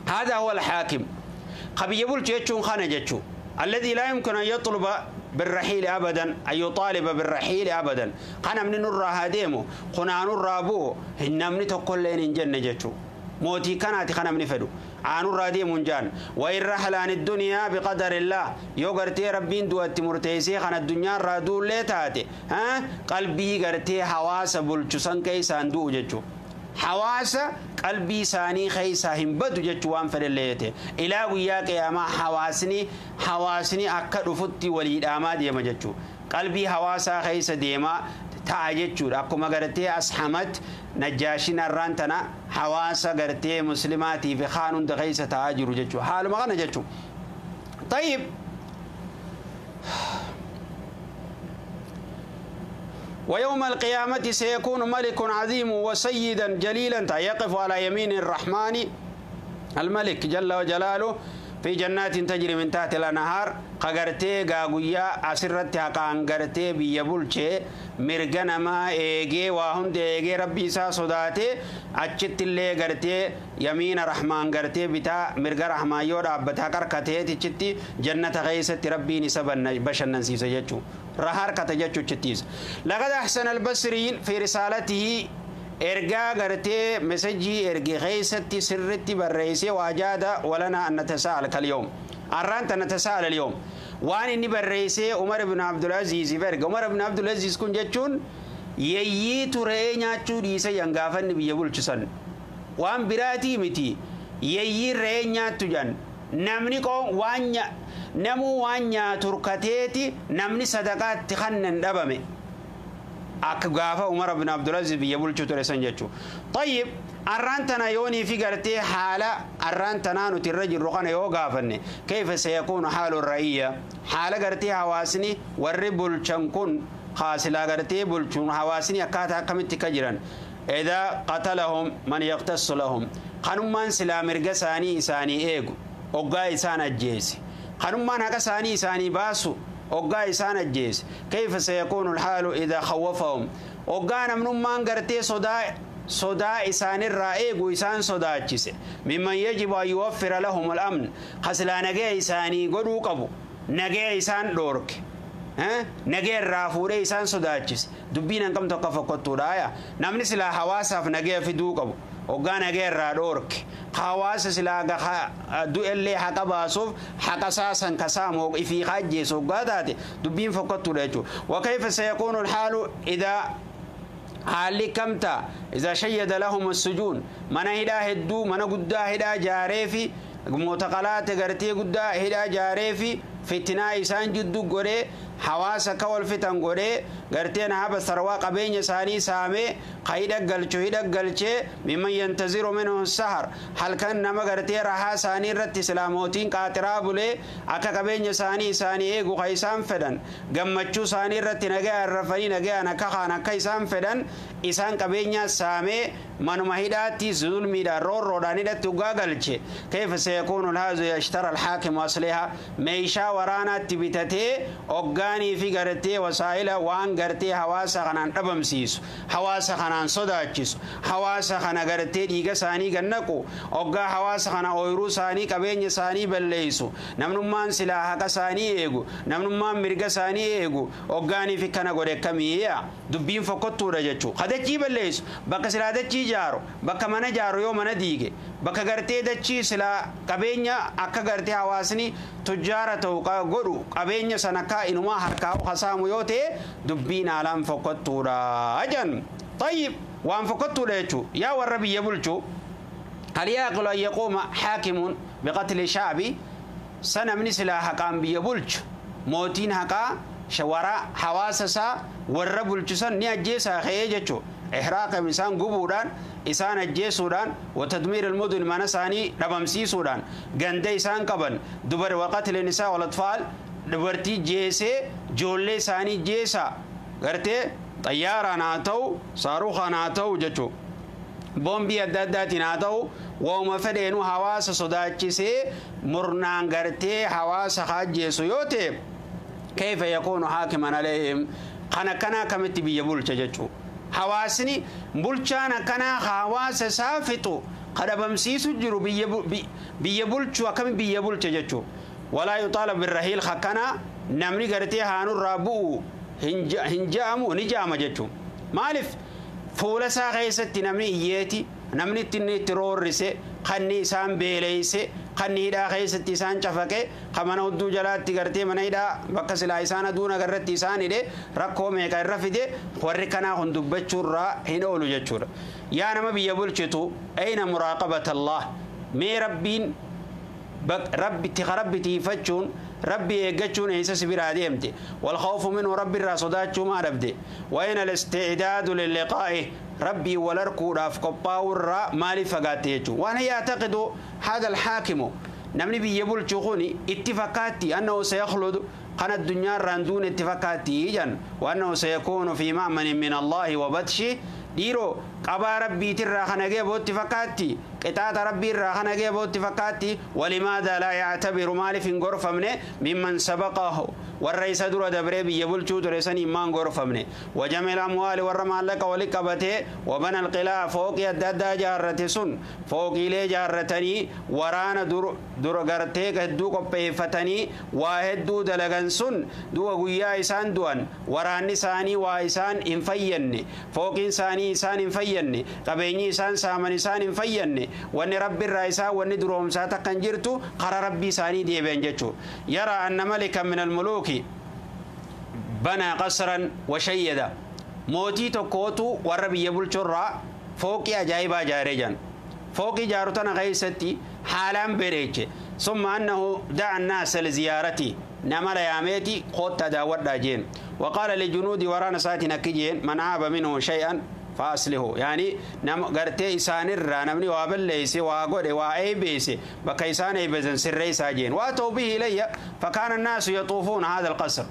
هذا هو الحاكم قبي يقول جيتشون خانة جيتشو الذي لا يمكن أن يطلب بالرحيل أبدا أن يطالب بالرحيل أبدا. قنا من نرى هاديمو قنا نرى أبوه إن من تقول لين جنة جيتشو موتي كانت خنا من فدو عن الرادي منجان. وإن رحل عن الدنيا بقدر الله يوغرتي ربين دوات مرتيسي خان الدنيا رادو ليتاتي ها قلبي غرتي حواس بلچسن كيسان دو جيتشو حواس قلبي ساني خيسا هم بدو جتوان فلليته إلى وياك يا ما حواسني حواسني أكد فتي وليد أما ديما جتشو قلبي حواسا خيسا ديما تاجتشو أكو ما قرتي أسحمت نجاشين الرانتنا حواسا قرتي مسلماتي في خانون دخيسا تاجر جتشو حال ما غنى جتشو. طيب ويوم القيامة سيكون ملك عظيم وسيدا جليلا يقف على يمين الرحمن الملك جل وجلاله في جنات تجري من تحت الأنهار. قغرتي غاغويا أسرتها قانغرتي بيبولشي مرغنا ما إيجي وهند إيجي ربي سا صداتي أچت اللي غرتي يمين الرحمن غرتي بتا مرغ رحمن يورا بتا كركتي تچتي جنة غيست ربي نسبن بشنن سيسا جچو رهار كتجچو چتيس. لقد أحسن البصري في رسالته إرجع غرتي مسجي إرجع غيستي سرتي بالرئيسي وأجاد ولنا أن نتساءل كاليوم أرانت نتساءل اليوم وأن إني بالرئيسي عمر بن عبد العزيز فرق عمر بن عبد العزيز كن جتون يي ترينيا تشوريسا ينغافن بيبول تشسن وأن براتي متي يي رينيا تجان نمني كون وانيا نمو وانيا تركتيتي نمني صدقات تخنن دبمي أكغافا عمر بن عبد العزيز بيبول تشوريسن جتشو. طيب أرانتنا يوني في قرتي حالة أرانتنا نترجل رقنا يوغافني كيف سيكون حال الرعية حالة قرتي حواسني والربل شنكون خاسلا قرتي بلچون حواسني أكاتا كمت كجرا إذا قتلهم من يقتص لهم قانون سلا مرقى ساني إساني إيغو أقا إسان الجيس قانون هكا ساني إساني باسو أقا إسان الجيس. كيف سيكون الحال إذا خوفهم أقا نمنون من قرتي صدا إسان الرائق وإسان صدا جيس ممن يجب أن يوفر لهم الأمن خسلا نجي إساني قدو قبو نجي إسان دورك ها نجي الرافوري إسان صدا جيس دبينا كم تقف قطورايا نمني سلا حواسة في نجي في دو قبو وقا نجي الرادورك حواسة سلا دو اللي حق باسوف حق أساسا كسامو في خجيس وقاداتي دبين فقطورايا. وكيف سيكون الحال إذا حالي كمتا إذا شيد لهم السجون من هدا هدو من قدا هدا جاريفي متقلات غرتي قدا هدا جاريفي فتنا إسان جدو غري حواسة كول فتن غري غرتي نهب سروا قبين ساني سامي قيدا قلچو هدا قلچه ممن ينتظر منه السحر هل كان نما غرتي رها ساني رت سلاموتين قاترا بولي أكا قبين ساني ساني إيغو خيسان فدن غمچو ساني رت نغا الرفني نغا نكا نكا إسان فدن إسان قبين سامي منما هداتي ظلمي دا رور روداني دا تغا قلچه. كيف سيكون الهاز يشترى الحاكم أصلها ميشا Meeshaa waraanaatti bitatee hoggaanii fi gartee wasaa'ila waan gartee hawaasa kanaan dhabamsiisu, hawaasa kanaan sodaachisu, hawaasa kana gartee dhiiga isaanii gannaqu, hoggaa hawaasa kana ooyiruu isaanii qabeenya isaanii balleessu, namnummaan silaa haqa isaanii eegu, namnummaan mirga isaanii eegu, hoggaanii fi kana godhe akkamiiya dubbiin fokkottuudha jechuu. Ka dachii balleessu bakka silaa dachii ijaaru, bakka mana ijaaru yoo mana diige, bakka gartee dachii silaa qabeenya akka gartee hawaasni tujjaara ta'u godhu qabeenya sana akka inumaa harkaa hasaamu yoo ta'e dubbiin haalaan fokkottuudha jan. طيب waan fokkottuudha jechuu. Yaa warra biyya bulchu, هل يعقل أن يقوم حاكم بقتل شعبي؟ Sanamni silaa haqaan biyya bulchu, mootiin haqaa shawara hawaasa isaa warra bulchu san ni ajjeesaa ka'ee jechuu. إحراق isaan gubuudhaan, isaan ajjeesuudhaan, وتدمير المدن mana isaanii dhabamsiisuudhaan, ganda isaan qaban dubar, وقتل النساء والأطفال dubartii jeesee ijoollee isaanii jeesaa, gartee xayyaaraan haa ta'u, saaruukaan haa ta'u jechuu, boombii adda addaatiin haa ta'u, wauma fedheenu hawaasa sodaachisee murnaan gartee hawaasa ajjeesu yoo ta'e, كيف يكون حاكما عليهم؟ Kana akkanaa akkamitti biyya bulcha jechuu. Hawaasni bulchaan akkanaa hawaasa isaa fixu kadhabamsiisu jiru biyya bulchu akkami biyya bulcha jechuu. ولا يطالب بالرحيل akkanaa namni gartee haanurraa bu'u hin ja'amu, ni ja'ama jechuu. Maaliif? Fuula isaa keessatti namni iyyeeti, namni inni itti roorrise, kanni isaan beeleyse, kanni hidhaa keessatti isaan cafaqe, ka mana hudduu jalaatti gartee mana hidhaa bakka silaa isaan aduun agarratti isaan hidhe, rakkoo meeqa irra fide, warri kanaa kun dubbachuurraa hin oolu jechuudha. Yaa nama biyya bulchitu, أين مراقبة الله? Mee rabbiin rabbi tika, rabbi tiifachuun, rabbi eeggachuun eessa si biraa deemte? والخوف منه rabbi irraa sodaachuu maa dhabde? وأين الاستعداد للقائه? Rabbii wal arkuudhaaf qophaa'uu irraa maaliif fagaatte jechuu. Waan يعتقد هذا الحاكم namni biyya bulchu kun itti fakkaatti أنه سيخلد kan addunyaa irraan duune itti fakkaatti jan, وأنه سيكون في مأمن من الله وبطشه. Dhiiroo, qabaa rabbiitirraa kana gee bootti fakkaatti, qixaaxa rabbiirraa kana gee bootti fakkaatti. ولماذا لا يعتبر? Maaliif hin gorfamne? ممن سبقه warra isa dura dabree biyya bulchuu ture sanii maan gorfamne? وجمع الأموال warra maallaqa wali qabatee, وبنى القلاع fooqii adda addaa jaarrate sun, fooqiilee jaarratanii waraana dura gartee hedduu qopheeffatanii waa hedduu dalagan sun, du'a guyyaa isaan du'an waraanni isaanii waa isaan hin fayyanne, fooqiin isaanii isaan hin fayyanne, qabeenyi isaan saaman isaan hin fayyanne, wanni rabbi irraa isaan wanni duroomsaa takkan jirtu karaa rabbii isaanii deebi'an jechuu. يرى أن ملكا من الملوك بنى قصرا وشيد mootii tokkootu warra biyya bulchurraa fooqii ajaa'ibaa ijaaree jan. Fooqii ijaaru tana keessatti haalaan bareeche. ثم أنه دعا الناس لزيارته nama yaameeti kotta daawwadhaa jeen. وقال لجنوده waraana isaatiin akki jeen: من عاب منه شيئا فأصلحه. يعني nam gartee isaanirraa namni waa balleeyse, waa godhe, waa eebeeyse, bakka isaan eebesan sirreeysaa jeen. وأتوا به إلي فكان الناس يطوفون هذا القصر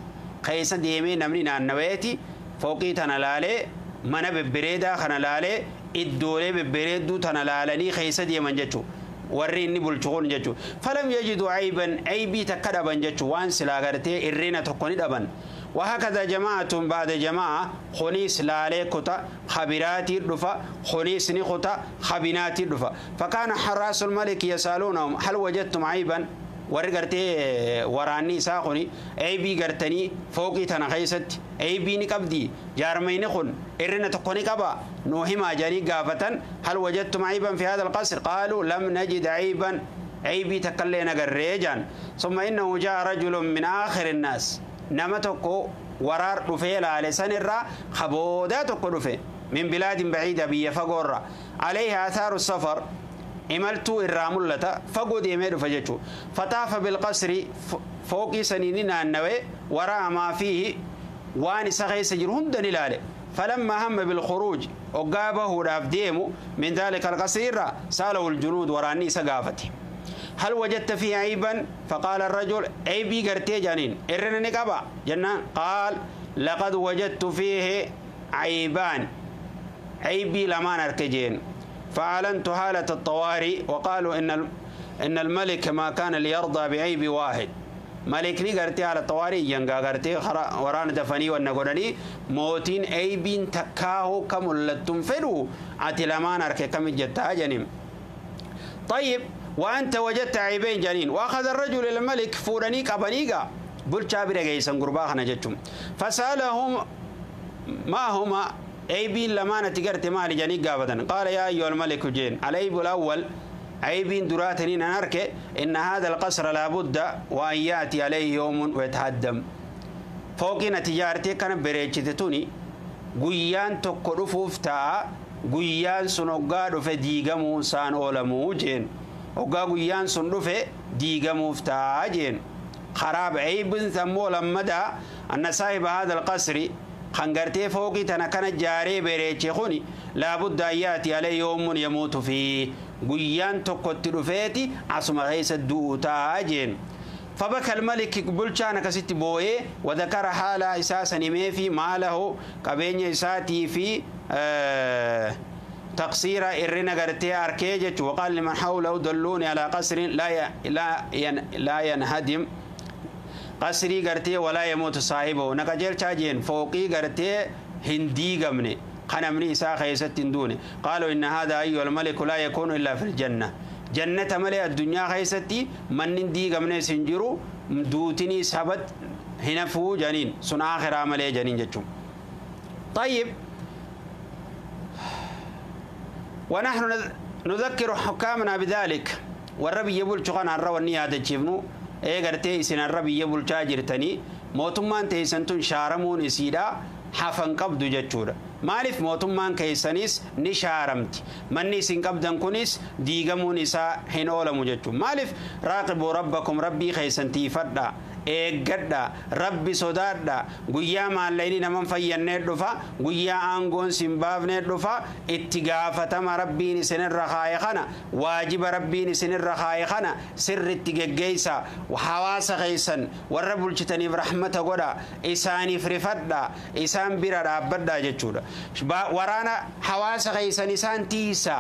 keessa deemee namni naannaweeti fooqii tana laalee, mana bebbereedaa kana laalee, iddoolee bebbereedduu tana laalanii keessa deeman jechuu warri inni bulchu kun jechuu. فلم يجدوا عيبا aybii takka dhaban jechuu, waan silaa gartee irrina tokko ni dhaban. وهكذا جماعة بعد جماعة خنيس لالي كتا خبراتي دفا خنيس نختا خبناتي دفا. فكان حراس الملك يسألونهم: هل وجدتم عيبا؟ Warri gartee waraanni isaa kuni aybii gartanii fooqii tana keessatti aybii ni qabdi, jaarmayni kun irrina tokko ni qaba, nuu himaa jedhanii gaafatan. هل وجدتم عيبا في هذا القصر؟ قالوا: لم نجد عيبا aybii takkallee nagarree jaan. ثم إنه جاء رجل من آخر الناس nama tokko waraar dhufee laale sanirraa kaboodaa tokko dhufe, من بلاد بعيدة biyya fagoorra, عليه آثار السفر imaltuu irraa mul'ata, fagoo deemee dhufa jechuu. فطاف بالقصر fooqii sanii ni naannawe, ورأى ما فيه waan isa keessa jiru hunda ni ilaale. فلما هم بالخروج oggaa bahuudhaaf deemu, من ذلك القصر irraa, سأله الجنود waraanni isa gaafate: هل وجدت فيه عيبا؟ فقال الرجل aybii gartee janiin, irrina ni qaba jennaan, قال: لقد وجدت فيه عيبان aybii lamaan arke jeen. فأعلنت حالة الطوارئ وقالوا إن الملك ما كان ليرضى بعيب واحد. Malikni gartee haala xawaarii iyyangaa gartee waraana dafanii wanna godhanii mootiin eybiin takkaahuu ka mul'attuun fedhu ati lamaan harke kamit jettaa janiin. طيب وأنت وجدت عيبين جنين وأخذ الرجل إلى الملك فورني قبنيقا بلشا برقيسا قرباخنا جتهم فسألهم ما هما عيبين لما نتقرت مالي جنين قابدا قال يا أيها الملك جين العيب الأول عيبين دراتني نرك إن هذا القصر لابد وأن يأتي عليه يوم ويتهدم فوقنا تجارتي كان بريتشتوني قيان تقرفوف تا guyyaan sun hoggaa dhufe diigamuu isaan oolamuu jeen hoggaa guyyaan sun dhufe diigamuuf ta'a jeen karaab eybin ammoo lammadaa anna saahiba haadha alqasri kan gartee fooqii tana kana jaaree bereeche kuni laabudda an yaati alayhi yawmun yamuutu fi guyyaan tokkotti dhufeeti asuma keessa du'u ta'a jeen فبكى الملك بلشان كست بوي وذكر حال إساسا نمي في ماله قبين إساتي في تقصير إرنا قرتي أركيجة وقال لمن حوله دلوني على قصر لا ينهدم قصري قرتي ولا يموت صاحبه نقجل تاجين فوقي قرتي هندي قمني قنمني إسا خيست دوني قالوا إن هذا أيها الملك لا يكون إلا في الجنة جنة ملئ الدنيا خيستي من دي قمني سنجرو دوتني سبت هنا فو جنين سن آخر عملي جنين جتشو. طيب ونحن نذكر حكامنا بذلك والربي يبول شغان الروا النية هذا تشيفنو إيه قرتي سن الربي يبول تاجرتني موتمان تيسنتون شارمون إسيدا حفن قبض جتشورا maaliif mootummaan keessanis ni shaaramti manni isin qabdan kunis diigamuun isaa hin oolamu jechuun maaliif raaqibuu rabbakum rabbii keessan tiifadha eeggadha rabbi sodaadha guyyaa maallaqni naman fayyannee dhufa guyyaa aangoon sin baafnee dhufa itti gaafatama rabbiin isinirra kaaye kana waajiba rabbiin isinirra kaaye kana sirritti geggeeysa hawaasa keessan warra bulchitaniif rahmata godha isaaniif rifadha isaan bira dhaabbadha jechuudha. Waraana hawaasa keessan isaan tiisa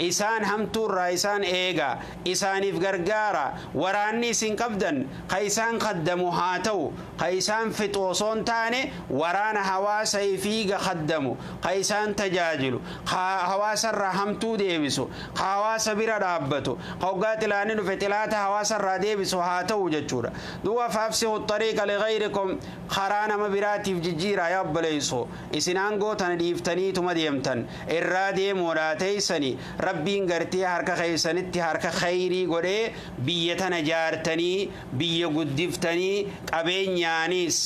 isaan hamtuurraa isaan eega isaaniif gargaara waraanni isin qabdan ka isaan kaddamu haa ta'u ka isaan fixu osoo hin taane waraana hawaasa ifiiga kaddamu ka isaan tajaajilu ka hawaasarraa hamtuu deebisu ka hawaasa bira dhaabbatu ka hoggaa xilaanni dhufe xilaata hawaasarraa deebisu haa ta'u jechuudha. Duuba faafsihu xariiqa ligayrikum karaa nama biraatiif jijjiiraa yaa obboleeyso isin aangoo tana dhiiftaniituma deemtan irraa deemuudhaa teeysanii rabbiin gartee harka keessanitti harka khayrii godhee biyya tana jaartanii biyya guddiftanii qabeenyaanis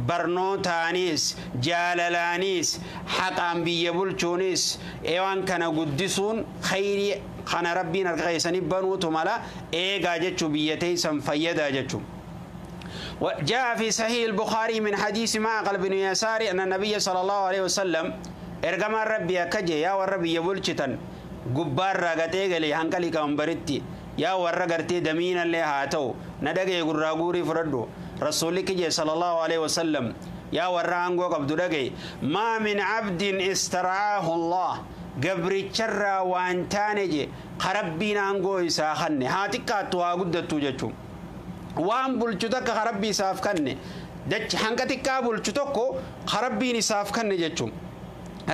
barnootaanis jaalalaanis haqaan biyya bulchuunis waan kana guddisuun khayrii kana rabbiin harka keessanii banuutu mala eegaa jechuu biyya teessan fayyadaa jechuu. جاء في صحيح البخاري من حديث معقل بن يسار أن النبي صلى الله عليه وسلم إرجم الربي كجي يا والربي يبولشتن gubbaarraa gatee galee hanqalii qaban baritti yaa warra gartee damiinallee haa ta'u na dhagaye gurraa guurii fudhadhu rasuulli kije sallallahu alaihi wasallam yaa warra aangoo qabdu dhagaye maa min abdin istarcaahu allah gabricharraa waan taane je ka rabbiin aangoo isaa kanne haa xiqqaattu haa guddattu jechuun waan bulchu takka ka rabbii isaaf kanne hanqa xiqqaa bulchu tokko ka rabbiin isaaf kanne jechuun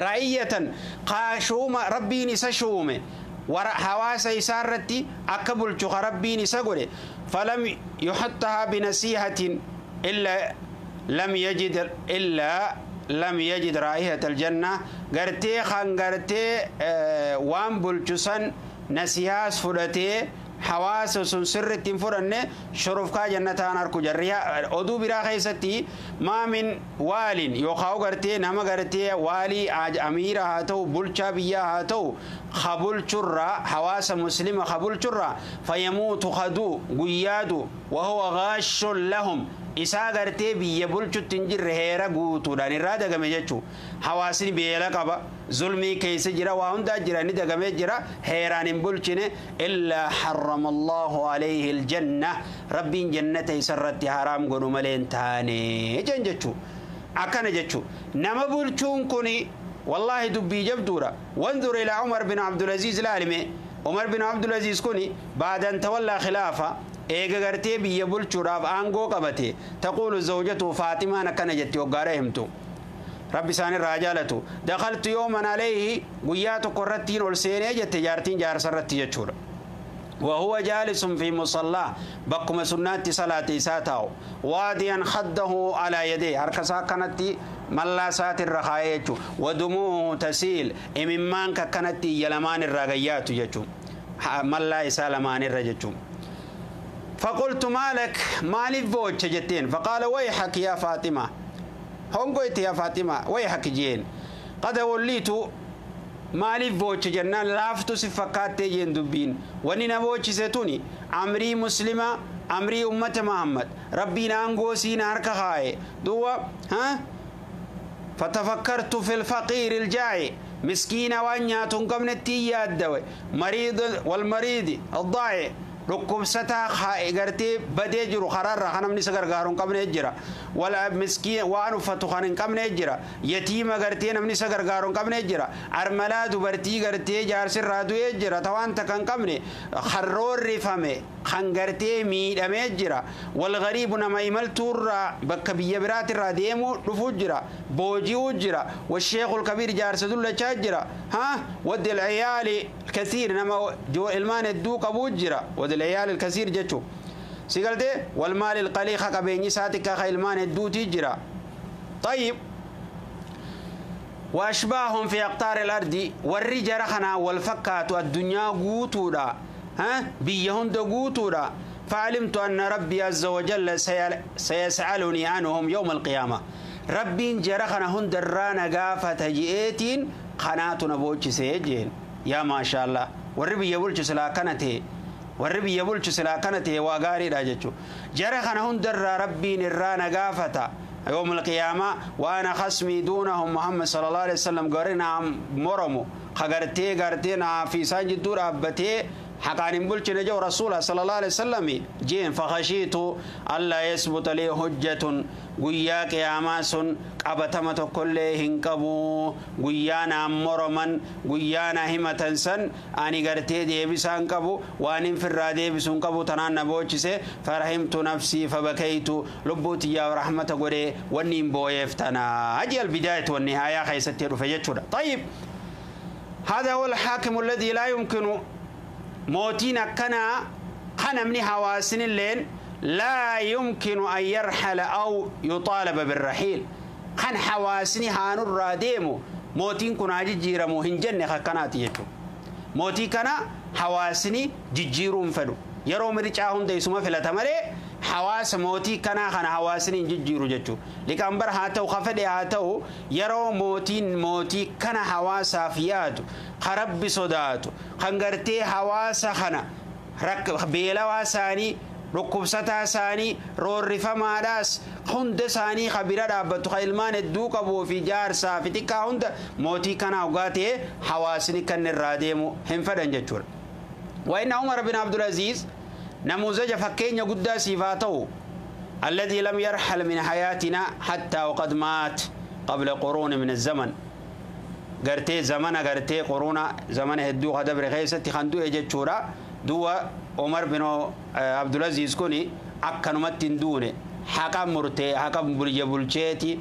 ra'iyyatan qaashuuma rabbiin isa shuume hawaasa isaa irratti akka bulchu ka rabbiin isa godhe falam yuxattahaa binasiihatin illa lam yajid illaa lam yajid raa'ihata aljanna gartee kan gartee waan bulchu san nasihaas fudhatee hawaasa sun sirritti hin fudhanne shurufkaa jannataan harku jarri oduu biraa keessatti maa min waalin yookaan gartee nama gartee waalii amiira haa ta'u bulchaa biyyaa haa ta'u ka bulchurraa hawaasa muslima ka bulchurraa fayamuutu kaduu guyyaadu wahuwa gaashun lahum isaa gartee biyya bulchutti hin jirre heera guutuudhaan irraa dagame jechuu hawaasni beela qaba zulmii keessa jira waa hundaa jira ni dagamee jira heeraan hin bulchine illaa harrama allahu alayhi aljanna rabbiin jannata isarratti haraam godhu malee hin taane jen jechuu akkana jechuu nama bulchuun kuni wallaahi dubbii jabduudha wanzur ilaa Umar bin Abdulaziz laalime Umar bin Abdulaziz kuni baada an tawallaa khilaafa Eega gartee biyya bulchuudhaaf aangoo qabate taquulu zawjatu Faatimaan akkana jetti hoggaadha himtu. Rabbi isaan irraa jaalatu. Dakaltu yooman alayhi guyyaa tokko irrattiin ol seenee jette jaartiin jaarsa irratti jechuudha. وهو جالس في مصلاه بكم سنات صلاة ساتاو واديا خده على يديه هركسا كانت ملا سات الرخاية ودموعه تسيل إممان كانت يلمان الرغيات يجو ملا إسالمان الرججو فقلت مالك مالي فوج جتين فقال ويحك يا فاطمة هونغويت يا فاطمة ويحك جين قد وليت maaliif booche jennaan laaftu si fakkaattee jeen dubbiin wanni na boochise tuni amrii muslima amrii ummata Muhammad rabbiin aangoo siin harka kaaye duwwa ha fatafakkartu fil faqiiri iljaa'i miskiina waan nyaatu hin qabnetti yaaddawe mariid walmariidi addaa'i dhukkubsataa gartee badee jiru karaarra kan namni isa gargaaru hin qabne jira wala miskiin waan uffatu kan hin qabne jira yatiima gartee namni isa gargaaru hin qabne jira armalaa dubartii gartee jaarsirraa du'ee jira ta waan takka hin qabne harroorrifame kan gartee miidhamee jira walgariibu nama imaltuurraa bakka biyya biraatirraa deemuu dhufuu jira booji'uu jira washeekul kabiir jaarsa dullachaa jira ha waddi alciyaali kasiir nama ilmaan hedduu qabuu jira waddi alciyaali alkasiir jechuu si galtee walmaali alqalii ka qabeenyi isaa xiqqaa ka ilmaan hedduutii jira طيب وأشباههم في أقطار الأرض والرجال خنا والفكات الدنيا قوتودا ها بيهن قوتودا فعلمت أن ربي عز وجل سيسألني عنهم يوم القيامة ربي جرخنا هن درانا قافة جئتين قناة نبوتش سيجين يا ما شاء الله والربي يبولش سلا كانته والربي يبولش سلا كانته وغاري راجتشو جرخنا هن در ربي نرانا قافة يوم القيامة وأنا خصمي دونهم محمد صلى الله عليه وسلم قرنا مرمو خغرتي غرتنا في سانج دور أبتي حقان بلش نجو رسول صلى الله عليه وسلم جين فخشيت ألا يثبت لي حجة guyyaa qiyaamaa sun qabatama tokkollee hin qabu guyyaa naan moroman guyyaa na himatan san ani gartee deebisaan qabu waan hin firraa deebisu hin qabu tanaan na boochise farahimtu nafsii fabakaytu lubbuu tiyyaaf rahmata godhee wanni hin booyeef tanaa aji albidaayatu wannihaayaa keessatti dhufe jechuudha. طيب هذا هو الحاكم الذي لا يمكن موتين كنا خنمني حواسن الليل لا يمكن أن يرحل أو يطالب بالرحيل خن حواسني هانو الراديمو موتين كنا جيرمو هنجن خكناتي يجو موتي كنا حواسني جيرون فدو يرو مريچا هون ديسما فلتا مالي حواس موتي كنا خن حواسني جيرو جچو لكامبر هاتو خفدي هاتو يرو موتين موتي كنا حواسا فياتو خرب صداتو خنغرتي حواسا خنا رك بيلوا ساني dhukkubsataa isaanii roorrifamaadhaas hunda isaanii kabira dhaabbatu ka ilmaan hedduu qabuu fi jaarsaa fi xiqqaa hunda mootii kanaa dhugaa ta'e hawaasni kan irraa deemu hin fedhan jechuudha. وإن عمر بن عبد العزيز نموذج فكين قد صفاته الذي لم يرحل من حياتنا حتى وقد مات قبل قرون من الزمن قرتي زمن قرتي قرون زمن هدو قدبر خيستي خندو اجتشورا دوا عمر بن عبد العزيز كوني أكنمت دونه حكم مرتي حكم بلجتي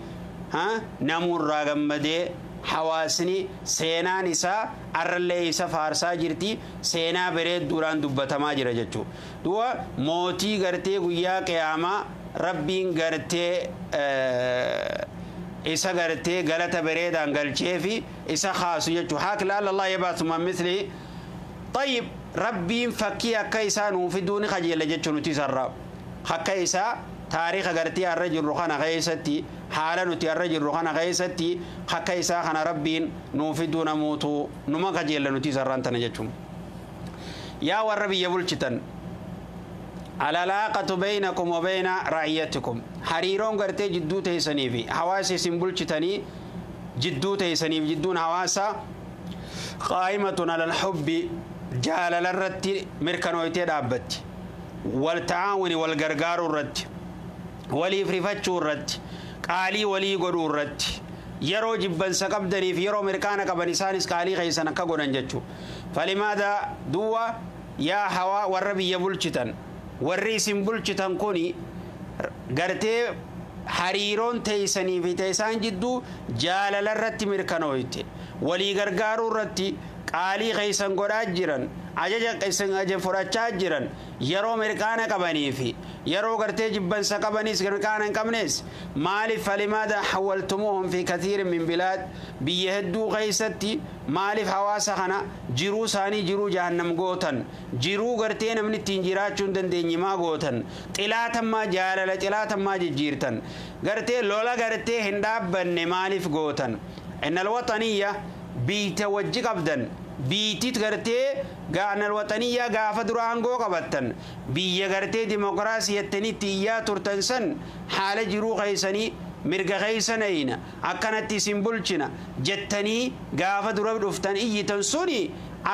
ها نمر راغمدي حواسني سينا نساء أرلي إسا فارسا جرتي سينا بريد دوران دبتما جرى جتشو دوا موتي غرتي غيا قياما ربين غرتي إسا غرتي غلط بريد أنغلچي في إسا خاص جتشو حاك لا الله يبعث من مثلي طيب ربين فكي أكا إسا في دون خجل جتشو نتي سراب حكا إسا تاريخ غرتي الرجل رخانا غيستي حالا نتي الرجل رخانا غيستي حكا إسا خنا ربين نوفي دون موتو نما خجل نتي سران تنجتشو يا والربي يبولشتن العلاقة بينكم وبين رعيتكم حريرون غرتي جدو تيسني في حواسي سنبولشتني جدو تيسني في جدون حواسا قائمة على الحب جالل الرت مركنويتي دابت والتعاون والغرغار الرت ولي فرفتشو الرت قالي ولي قدو الرت يرو جبن سقبدني في يرو مركانا كبنسانس قالي خيسنا كغنن جچو فلماذا دوا يا حوا والربي يبولشتن Warri isin bulchitan kuni gartee hariiroon teeysanii fi teeysaan jidduu jaalala irratti mirkanooyte, walii gargaaruu irratti qaalii keeysan godhaa jiran, ajaja keeysan ajaja fudhachaa jiran, yeroo mirqaana qabanii fi yeroo gartee jibbansa qabaniis mirqaana hin qabnes maaliif falimaada hawwaltumuuhum fi kathiirin min bilaad biyya hedduu keeysatti maaliif hawaasa kana jiruu isaanii jiruu jahannam gootan, jiruu gartee namni ittiin jiraachuu hin dandeenye maa gootan, xilaatammaa jaalala xilaatammaa jijjiirtan, gartee lola gartee hin dhaabbanne maaliif gootan. Innal waxaniyya biita wajji qabdan biitit gartee gaanal waxaniyyaa gaafa dura aangoo qabattan biyya gartee dimokiraasii jettanitti iyyaa turtan san haala jiruu keeysanii mirga keeysan eyna akkanatti isin bulchina jettanii gaafa dura dhuftan iyyitan suni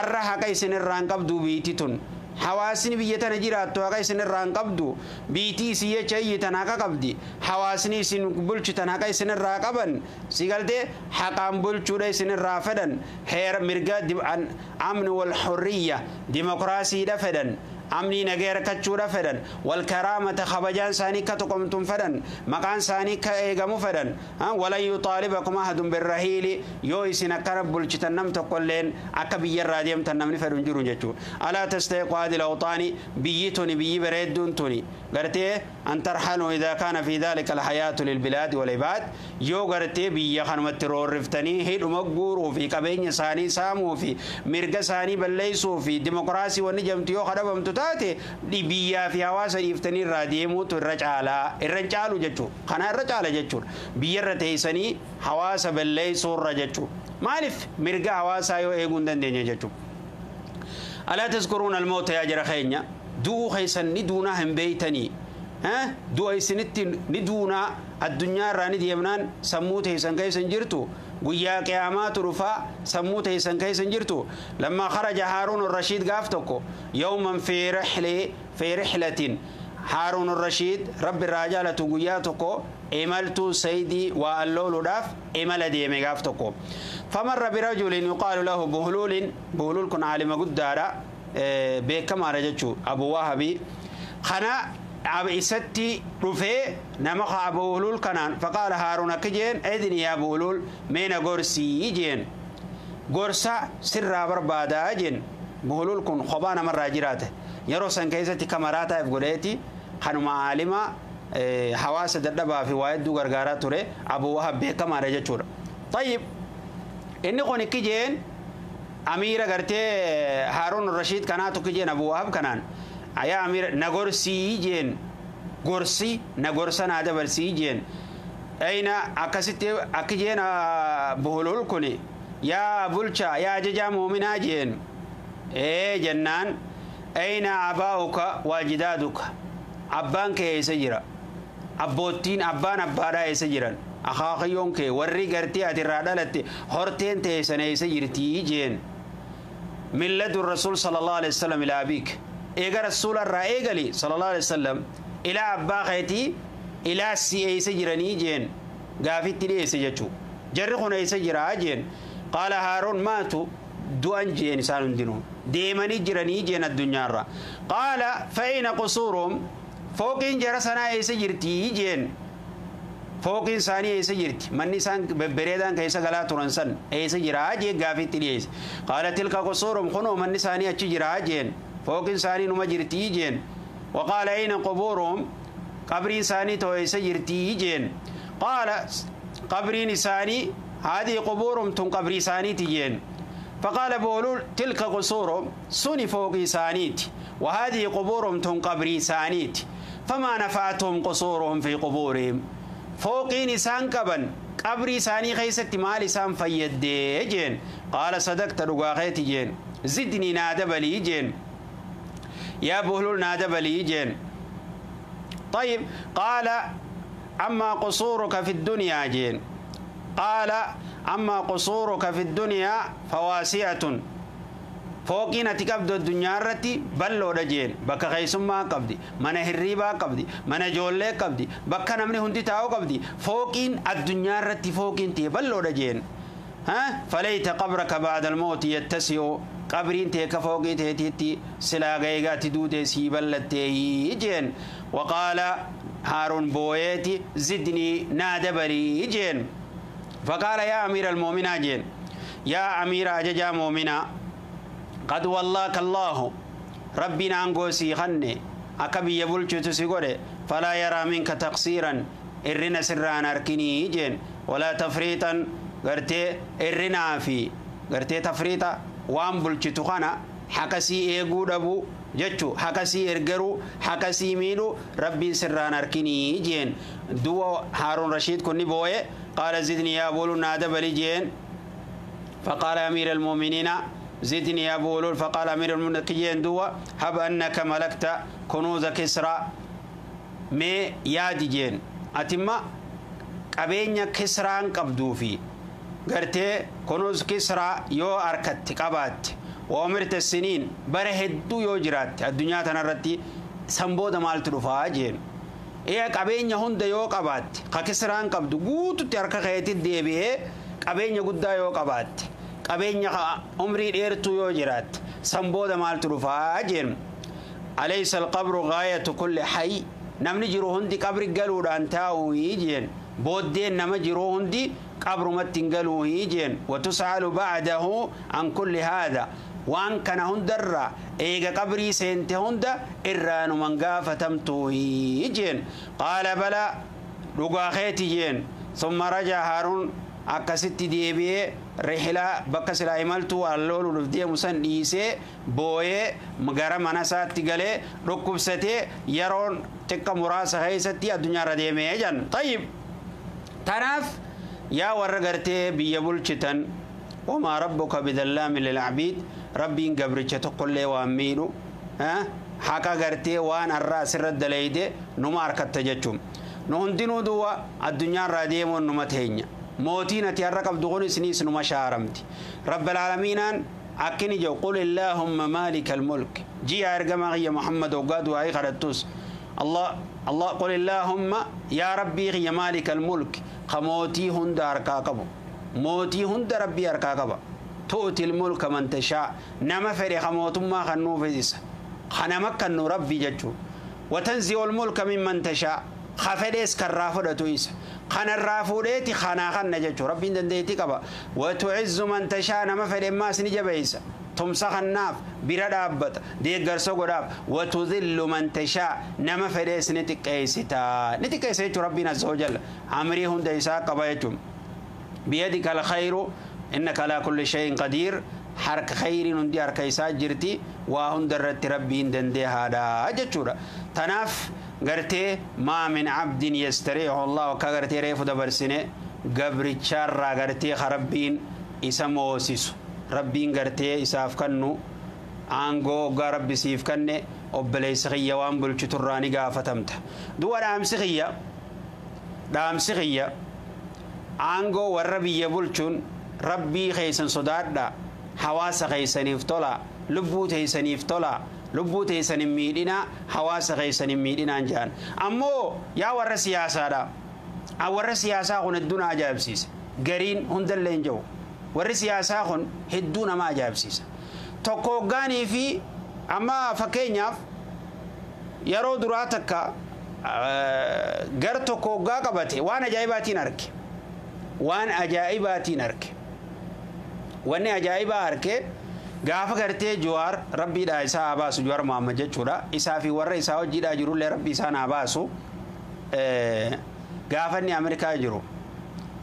arra haqa isin irraan qabdu biiti tun. Hawaasni biyya tana jiraattu haqa isin irraan qabdu, biitii isin jecha iyyitan haqa qabdi, hawaasni isin bulchitan haqa isin irraa qaban, si galtee haqaan bulchuudha isin irraa fedhan, heera mirga amni wal hurriyya dimokiraasiidha fedhan, amni nagee harkachuudha fedhan, wal karaamata kabajaan isaanii akka tuqamtuun fedhan, maqaan isaanii akka eegamu fedhan. Walan yuxaalibakum ahadun birrahiili yoo isin akkana bulchitan nam tokkolleen akka biyyarraa deemtan namni fedhu hin jiru jechuudha. Alaa tastahiqu haadhi lawxaani biyyi tuni biyyi bareedduun tuni gartee an tarhaluu idaa kaana fi dhaalika alhayaatu lilbilaadi walibaad yoo gartee biyya kanumatti roorriftanii hidhuma guuruu fi qabeenya isaanii saamuu fi mirga isaanii balleessuu fi dimokiraasii wanni jamtu yoo kadhabamtu taate biyyaa fi hawaasa dhiiftanii irraa deemuutu irra caalaa irra hin caalu jechuudha. Kana irra caala jechuudha. Biyyarra teessanii hawaasa balleessuu irra jechuudha. Maaliif mirga hawaasaa yoo eeguu hin dandeenye jechuudha. Alaa tazkuruuna almawta yaa jara keenya du'uu keessan ni duunaa hin beeytanii. Du'a isinitti ni duunaa addunyaa irraa ni deemnaan sammuu teessan keessa hin jirtu. Guyyaa qiyaamaatu dhufaa sammuu teessan keessa hin jirtu. Lammaa kharaja Haaruun Rashiid gaaf tokko yawman fi rihlatin Haaruun Rashiid rabbi irraa jaalatu guyyaa tokko imaltuu saydii waa allooluudhaaf imala deeme gaaf tokko. Famarra birajulin yuqaalu lahu buhluulin, buhluul kun aalima guddaadha beekamaadha jechuu Abu Wahabii kana isatti dhufee nama Abu Buhluul kanaan faqaala Haaruun akka jeen idni yaa Buhluul mee na gorsii jeen gorsa sirraa barbaadaa jeen. Buhluul kun kophaa namarraa jiraate yeroo san keessatti kamaraa taa'eef godheeti kanuma aalima hawaasa dadhabaa fi waa hedduu gargaaraa ture Abu Wahab beekamaadha jechuudha. Tayyib inni kun ikki jeen amiira gartee Haaruun Rashiid kanaatu ikki jeen Abu Wahab kanaan ayaa amiira na gorsii jeen gorsi na gorsa naa dabarsii jeen ayna akkasitti akki jeen Buhluul kuni yaa bulchaa yaa ajajaa muuminaa jeen ee jennaan ayna abaa'uka waajidaaduka abbaan kee eessa jira, abboottiin abbaan abbaadhaa eessa jiran, akaakayyoon kee warri gartee ati irraa dhalatte horteen teessan eessa jirtii jeen. Milladu rasuul sallallahu alaihi wasallam ilaa abiik eega rasuula irraa eegali sallallahu alaihi wasallam ilaa abbaa keetii ilaa si eessa jiranii jeen gaafitti dhiyeesse jechuu. Jarri kun eessa jiraa jeen. Qaala Haaruun maatu du'an jeen isaan hundinuu deemanii jiranii jeen addunyaarra. Qaala fa'ina qusuurum fooqiin jara sanaa eessa jirtii jeen. Fooqiin isaanii eessa jirti, manni isaan bebbereedaan keessa galaa turan san eessa jiraa jeen gaafitti dhiyeesse. Qaala tilka qusuurum kunoo manni isaanii achi jiraa jeen, fooqiin isaanii numa jirtii jeen. Waqaala ayna qubuurum qabriin isaanii too eessa jirtii jeen. Qaala qabriin isaanii haadii qubuurum tun qabrii isaaniiti jeen. فقال بولول تلك قصورهم سني فوق سانيت وهذه قبورهم تن قبري سانيت فما نفعتهم قصورهم في قبورهم فوقين سان قبن قبري ساني خيست مال سان فيدي جين. قال صدقت رقاقيت جين زدني نادب لي جين يا بهلول نادب لي جين. طيب قال أما قصورك في الدنيا جين. قال أما قصورك في الدنيا فواسعة فوقين تكبد الدنيا رتي بلو رجين بك خيسما قبدي من هريبا قبدي من جولة قبدي بك نمني هندي تاو قبدي فوقين الدنيا رتي فوقين تي بلو رجين. ها فليت قبرك بعد الموت يتسع Qabriin tee ka fooqii teetiitti silaa gaegaatti duute sii ballatteeyi jeen. Waqaala Haaruun booyeeti zidnii naa dabalii jeen. Faqaala yaa amiira almu'minaa jeen. Yaa amiira ajajaa mu'minaa qad wallaaka Allaahu rabbiin aangoo sii kanne akka biyya bulchitu si godhe falaa yaraa minka taqsiiran irrina sirraan harkinii jeen walaa tafriixan gartee irrinaa fi gartee tafriixa waan bulchitu kana haqa sii eeguu dhabuu jechu haqa sii ergaruu haqa sii miidhuu rabbiin sirraan harkinii jeen. Du'a Haaruun Rashiid kun ni booye qaala zidni yaa booluu naa dabali jeen. Faqaala amiira almu'miniina زدني يا بولول. فقال أمير المؤمنين دوا هب أنك ملكت كنوز كسرى مي يادي جين أتما قبينيا كسرى قبدو في غرتي كنوز كسرى يو أركت قبات وأمرت السنين برهدو يو جرات الدنيا تنرتي سنبود مال ترفا جين إيه قبينيا هند يو قبات كسرى قبدو قوتو تركا خيتي ديبيه قبينيا قدا يو قبات qabeenya umrii dheertuu yoo jiraatte san booda maaltu dhufaa jeen. Alaysa alqabru gaayatu kulli hayy namni jiru hundi qabri galuudhaan taa'uu jeen booddeen nama jiru hundi qabrumatti hin galuu jeen. Watus'alu ba'dahu an kulli haadha waan kana hundarraa eega qabrii seente hunda irraanuman gaafatamtuu jeen. Qaala bala dhugaa keeti jeen. Summa raja Haaruun akkasitti deebi'ee rihilaa bakka silaa imaltuu allooluudhaaf deemu san dhiisee booyee gara mana isaatti galee dhukkubsatee yeroon xiqqa muraasa keessatti addunyaarra deemee jan. Tayyib tanaaf yaa warra gartee biyya bulchitan wamaa rabbuka bidallaamin lilcabiid rabbiin gabricha tokkollee waan miidhu haqa gartee waan har'a asirra dalayde numa harkatta jechuun. Nu hundinuu duwwa addunyaarraa deemuun numa teenya. Mootiin ati har'a qabdu kun isinis numa shaaramti. Rabbal aalamiinaan akkini jedhu qul illaahumma maalika almulk ji'a ergamaa kiyya Muhammad hoggaa du'aayii kadhattus Allah Allah qul illaahumma yaa rabbii kiyya maalika almulk ka mootii hunda harkaa qabu mootii hunda rabbii harkaa qaba tu'ti almulka man tashaa nama fedhe ka mootummaa kan nuuf isa kanama kan nu rabbii jechuu watanzi'u almulka mimman tashaa خفديس كرافدة تويس خن الرافوديتي خنا خن جتشو ربي دنديتي قبا وتعز من تشاء ما فد ما سنجبيس تمسخ الناف برد أبت دي قرصو قداب وتذل من تشاء نما فديس نتكيستا نتكيستا ربنا عز وجل عمري هم ديسا قبا بيدك الخير إنك على كل شيء قدير حرك خير ندي حرك جرتي وهم درت ربي دندي هذا جتشورا تناف gartee maa min abdin yastariihu Allah akka gartee reefu dabarsine gabricharraa gartee ka rabbiin isa moosisu rabbiin gartee isaaf kannu aangoo hoggaa rabbi siif kanne obboleessa kiyya waan bulchiturraa ni gaafatamta. Du'a dhaamsi kiyya aangoo warra biyya bulchuun rabbii keessan sodaadha hawaasa keessaniif tola lubbuu teessaniif tola lubbuu teessan hin miidhinaa hawaasa keessan hin miidhinaan jedhan. Ammoo yaa warra siyaasaadha. Warra siyaasaa kun hedduu na ajaa'ibsiisa. Gariin hundallee hin jiru. Warri siyaasaa kun hedduu nama ajaa'ibsiisa. Tokko hoggaanii fi amma fakkeenyaaf yeroo duraa takka gar tokko hoggaa qabate waan ajaa'ibaatiin arge. Waan ajaa'ibaatiin arge. Wanni ajaa'ibaa arge gaafa gartee Jawaar rabbiidhaa isaa haa baasu Jawaar Muhammad jechuudha. Isaa fi warra isaa hojiidhaa jirullee rabbi isaan haa baasu. Gaafa inni Ameerikaa jiru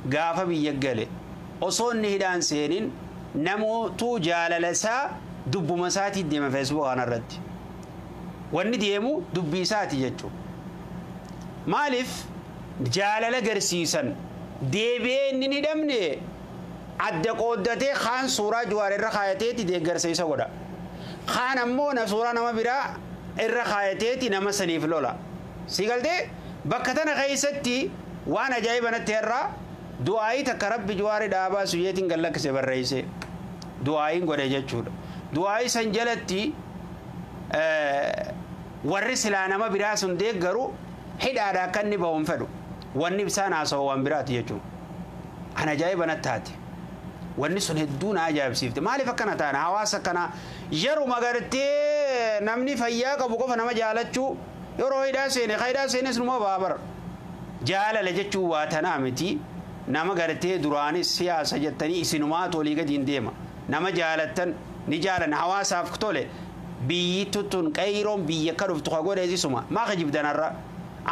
gaafa biyya gale osoo inni hidhaan seenin namootu jaalala isaa dubbuma isaatiin deema feesbuuk kanarratti. Wanni deemu dubbii isaati jechuudha. Maaliif jaalala garsiisan deebi'ee inni hin hidhamne adda qooddatee kaan suuraa Jawaar irra kaayateeti deeggarsa isa godha. Kaan ammoo suuraa nama biraa irra kaayateeti nama saniif lola. Si galtee bakka tana keessatti waan ajaa'iba natti irraa du'aayii takka rabbi Jawaari dhaabaa suyyeetiin gallakkise barreesse. Du'aayiin godhe jechuudha. Du'aayii san jalatti warri silaa nama biraa sun deeggaru hidhaadha akka inni bahu hin fedhu. Wanni isaan haasa'u waan biraati jechuudha. An ajaa'iba natti taate. Wanni sun hedduu na ajaa'ibsiifte. Maaliif akkana taana hawaasa kana yeruma gartee namni fayyaa qabu qofa nama jaalachuu yeroo hidhaa seene hidhaa seenes numa baabara. Jaalala jechuun waa tanaa miti. Nama gartee duraanis siyaasa jettanii isinumaatu olii gadi hin deema. Nama jaalattan ni jaalan hawaasaaf tole biyyi tutun qayroon biyya akka dhuftu ka godhe isuma maa kijibdanarra.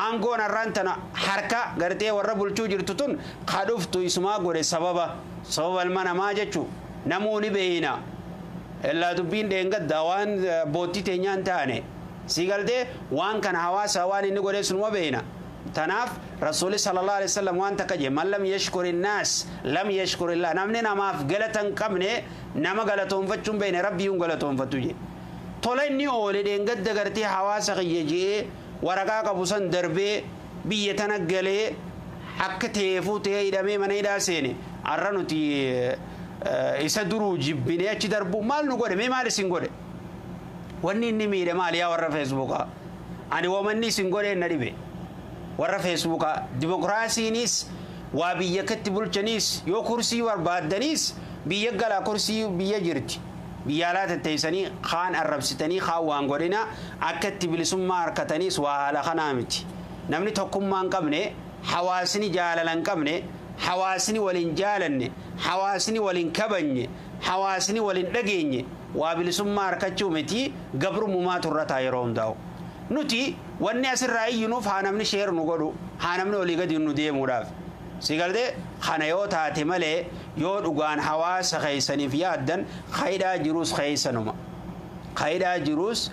Aangoon har'aan tana harka gartee warra bulchuu jirtu tun ka dhuftu isumaa godhe sababa sababa ilma namaa jechuu namuu ni beeyna. Illaa dubbiin dheengaddaa waan boottii teenyaan taane si galtee waan kana hawaasa waan inni godhe sunuma beeyna. Tanaaf rasuulli sallallahu alaihi wasallam waan takka jee man lam yashkuri naas lam yashkuri illah namni namaaf galata hin qabne nama galatoonfachuu hin beekne rabbiyyuu hin galatoonfatu jee. Tola inni oole dheengadda gartee hawaasa kiyya jee waraqaa qabu san darbee biyya tana galee akka teefuu ta'ee hidhamee mana hidhaa seene har'a nuti isa duruu jibbinee achi darbu maal nu godhe mee maal isin godhe wanni inni miidhe maal yaa warra feesbuukaa ani wamanni isin godhe na dhibe warra feesbuukaa dimokiraasiinis waa biyya katti bulchaniis yoo kursii barbaaddaniis biyya galaa kursii biyya jirti. Biyya alaa tetteessanii kaan arrabsitanii kaan waan godhina akka itti bilisummaa harkataniis waa haala kanaa miti. Namni tokkummaa hin qabne hawaasni jaalala hin qabne hawaasni waliin jaalanne hawaasni waliin kabajne hawaasni waliin dhageenye waa bilisummaa harkachuu miti gabrummaa turra taa yeroo hundaa'u. Nuti wanni asirraa iyyinuuf haa namni sheer nu godhu haa namni olii gadi nu deemuudhaaf. Si galtee kana yoo taate malee yoo dhugaan hawaasa keessaniif yaaddan hidhaa jiruus keessanuma. Hidhaa jiruus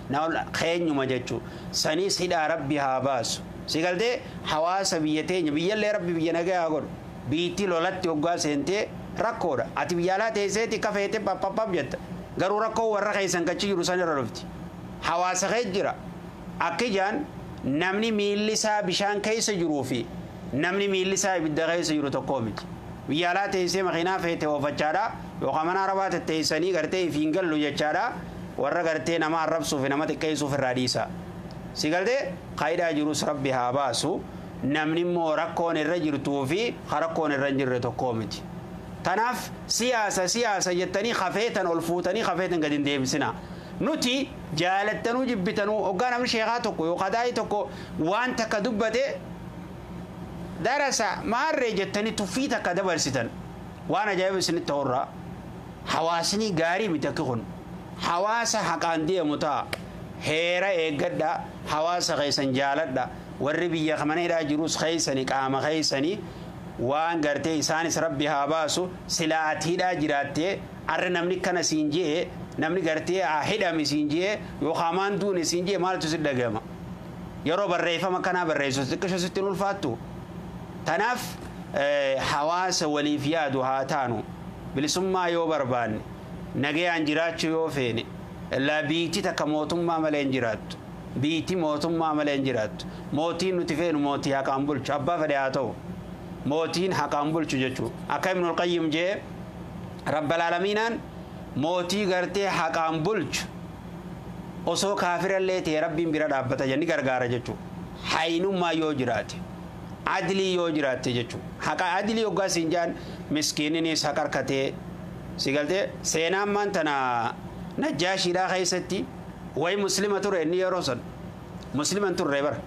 keenyuma jechuudha. Saniis hidhaa rabbi haa baasu. Si galtee hawaasa biyya teenya biyyallee rabbi biyya nagaa haa godhu. Biitti lolatti hoggaa seentee rakkoodha. Ati biyya alaa teesseeti kafeete pappappap jetta. Garuu rakkoo warra keessan kachi jiru san irra dhufti. Hawaasa kee jira. Akka ijaan namni miilli isaa bishaan keessa jiruu fi namni miilli isaa ibidda keessa jiru tokko miti. Biyya alaa teessee makiinaa feete oofachaadha yookaan mana arabaa tetteessanii gartee ifiin gallu jechaadha warra gartee nama arrabsuu fi nama xiqqeessuuf irraa dhiisa. Si galtee hidhaa jirus rabbi haa baasu namni immoo rakkoon irra jirtuu fi rakkoon irra hin jirre tokko miti. Tanaaf siyaasa siyaasa jettanii hafeetan ol fuutanii hafeetan gadi hin deebisina. Nuti jaalattanuu jibbitanuu hoggaa namni sheekaa tokko yookaan daa'ii tokko waan takka dubbate darasa maarree jettanii tuffii takka dabarsitan waan ajaa'iba isinitti ta'urraa hawaasni gaarii miti akki kun hawaasa haqaan deemu ta'a heera eeggadha hawaasa keessan jaaladha warri biyya mana hidhaa jirus keessanii qaama keessanii waan gartee isaanis rabbi haa baasu silaa ati hidhaa jiraattee arra namni kana siin jee namni gartee hidhame siin jee yookaan maan duune siin jee maaltu si dhagama yeroo barreeffama kanaa barreessu xiqqisho sitti hin ulfaattu. Tanaaf hawaasa waliif yaadu haa taanu bilisummaa yoo barbaanne nagayaan jiraachuu yoo feene illaa biitti takka mootummaa malee hin jiraattu biitti mootummaa malee hin jiraattu mootiin nuti feenu mootii haqaan bulchu abbaa fedhe haa ta'u mootiin haqaan bulchu jechuudha akka Ibnul Qayyim jee rabbal aalamiinaan mootii gartee haqaan bulchu osoo kaafirallee ta'e rabbiin bira dhaabbata jenni gargaara jechuudha haynummaa yoo jiraate. Adilii yoo jiraatte jechuudha. Haqa adilii hoggaa siin jaan miskiininis haqa harkatee si galtee seenaan maan tana najjaashiidhaa keessatti wayi muslima ture inni yeroo san musliman turre bara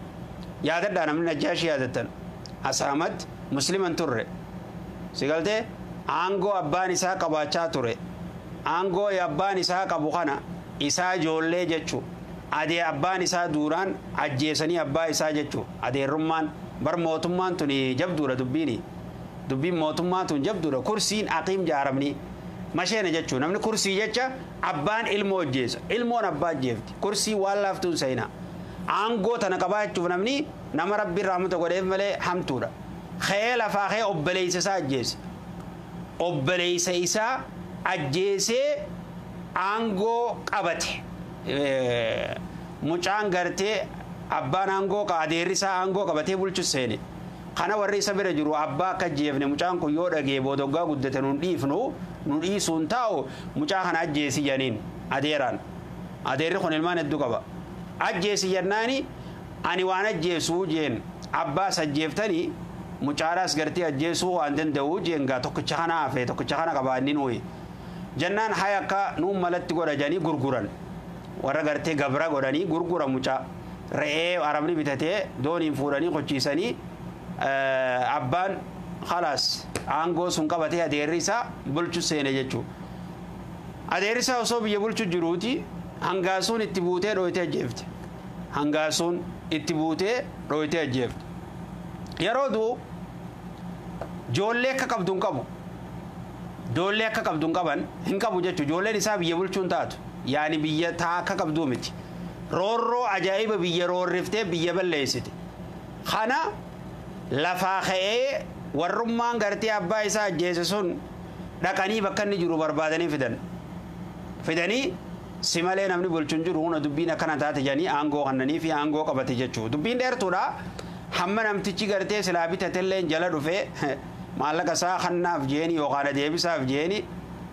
yaadadhaa namni najjaashii yaadattan Asaamat musliman turre si galtee aangoo abbaan isaa qabaachaa ture aangoo abbaan isaa qabu kana isaa ijoollee jechuudha. Adee abbaan isaa duuraan ajjeesanii abbaa isaa jechuudha adeerrummaan. Bar mootummaan tun jabduudha dubbiini dubbiin mootummaa tun jabduudha kursiin aqiim jaaramni masheena jechuudha namni kursii jecha abbaan ilmoo ajjeesa ilmoon abbaa ajjeefti kursii waan laaftuun seenaa aangoo tana qabaachuuf namni nama rabbiin rahmata godheef malee hamtuudha ka'ee lafaa ka'ee obboleessa isaa ajjeese obboleessa isaa ajjeesee aangoo qabate mucaan gartee abbaan aangoo adeerri isaa aangoo qabatee bulchu seene kana warri isa bira jiru abbaa akka ajjeefne mucaan kun yoo dhagee boodoggaa guddate nun dhiifnu nu dhiisuun taa'u mucaa kana ajjeesi janiin adeeraan adeerri kun ilmaan hedduu qaba ajjeesi jennaani ani waan ajjeesuu jeen abbaas ajjeeftanii Mucaadhaas gartee ajjeesuu waan danda'u jeengaa tokkicha kana hafe tokkicha kana qabaanni nuyi. Jennaan haya akka nuun malatti godha jedhanii gurguran. Warra gartee gabra godhanii gurguran mucaa. Re'ee arabni bitatee dooniin fuudhanii qochiisanii abbaan khalaas aangoo sun qabatee adeerri isaa bulchu seene jechuudha. Adeerri isaa osoo biyya bulchu jiruuti hangaasuun itti buutee dhooytee ajjeefte. Hangaasuun itti buutee dhooytee ajjeefte. Yeroo du'u ijoollee akka qabdu hin qabu. Ijoollee akka qabdu hin qaban hin qabu jechuudha. Ijoolleen isaa biyya bulchuu hin taatu. Yaani biyya taa akka qabduu miti. Roorroo ajaa'iba biyya roorriftee biyya balleessite. Kana lafaa ka'ee warrummaan gartee abbaa isaa ajjeese sun dhaqanii bakka inni jiru barbaadanii fidan. Fidanii si malee namni bulchu hin jiru huna dubbiin akkana taate jedhanii aangoo kennanii fi aangoo qabate jechuudha. Dubbiin dheertuudha. Hamma namtichi gartee silaa bitatellee jala dhufee maallaqa isaa kannaaf jeeni yookaan deebisaaf jeeni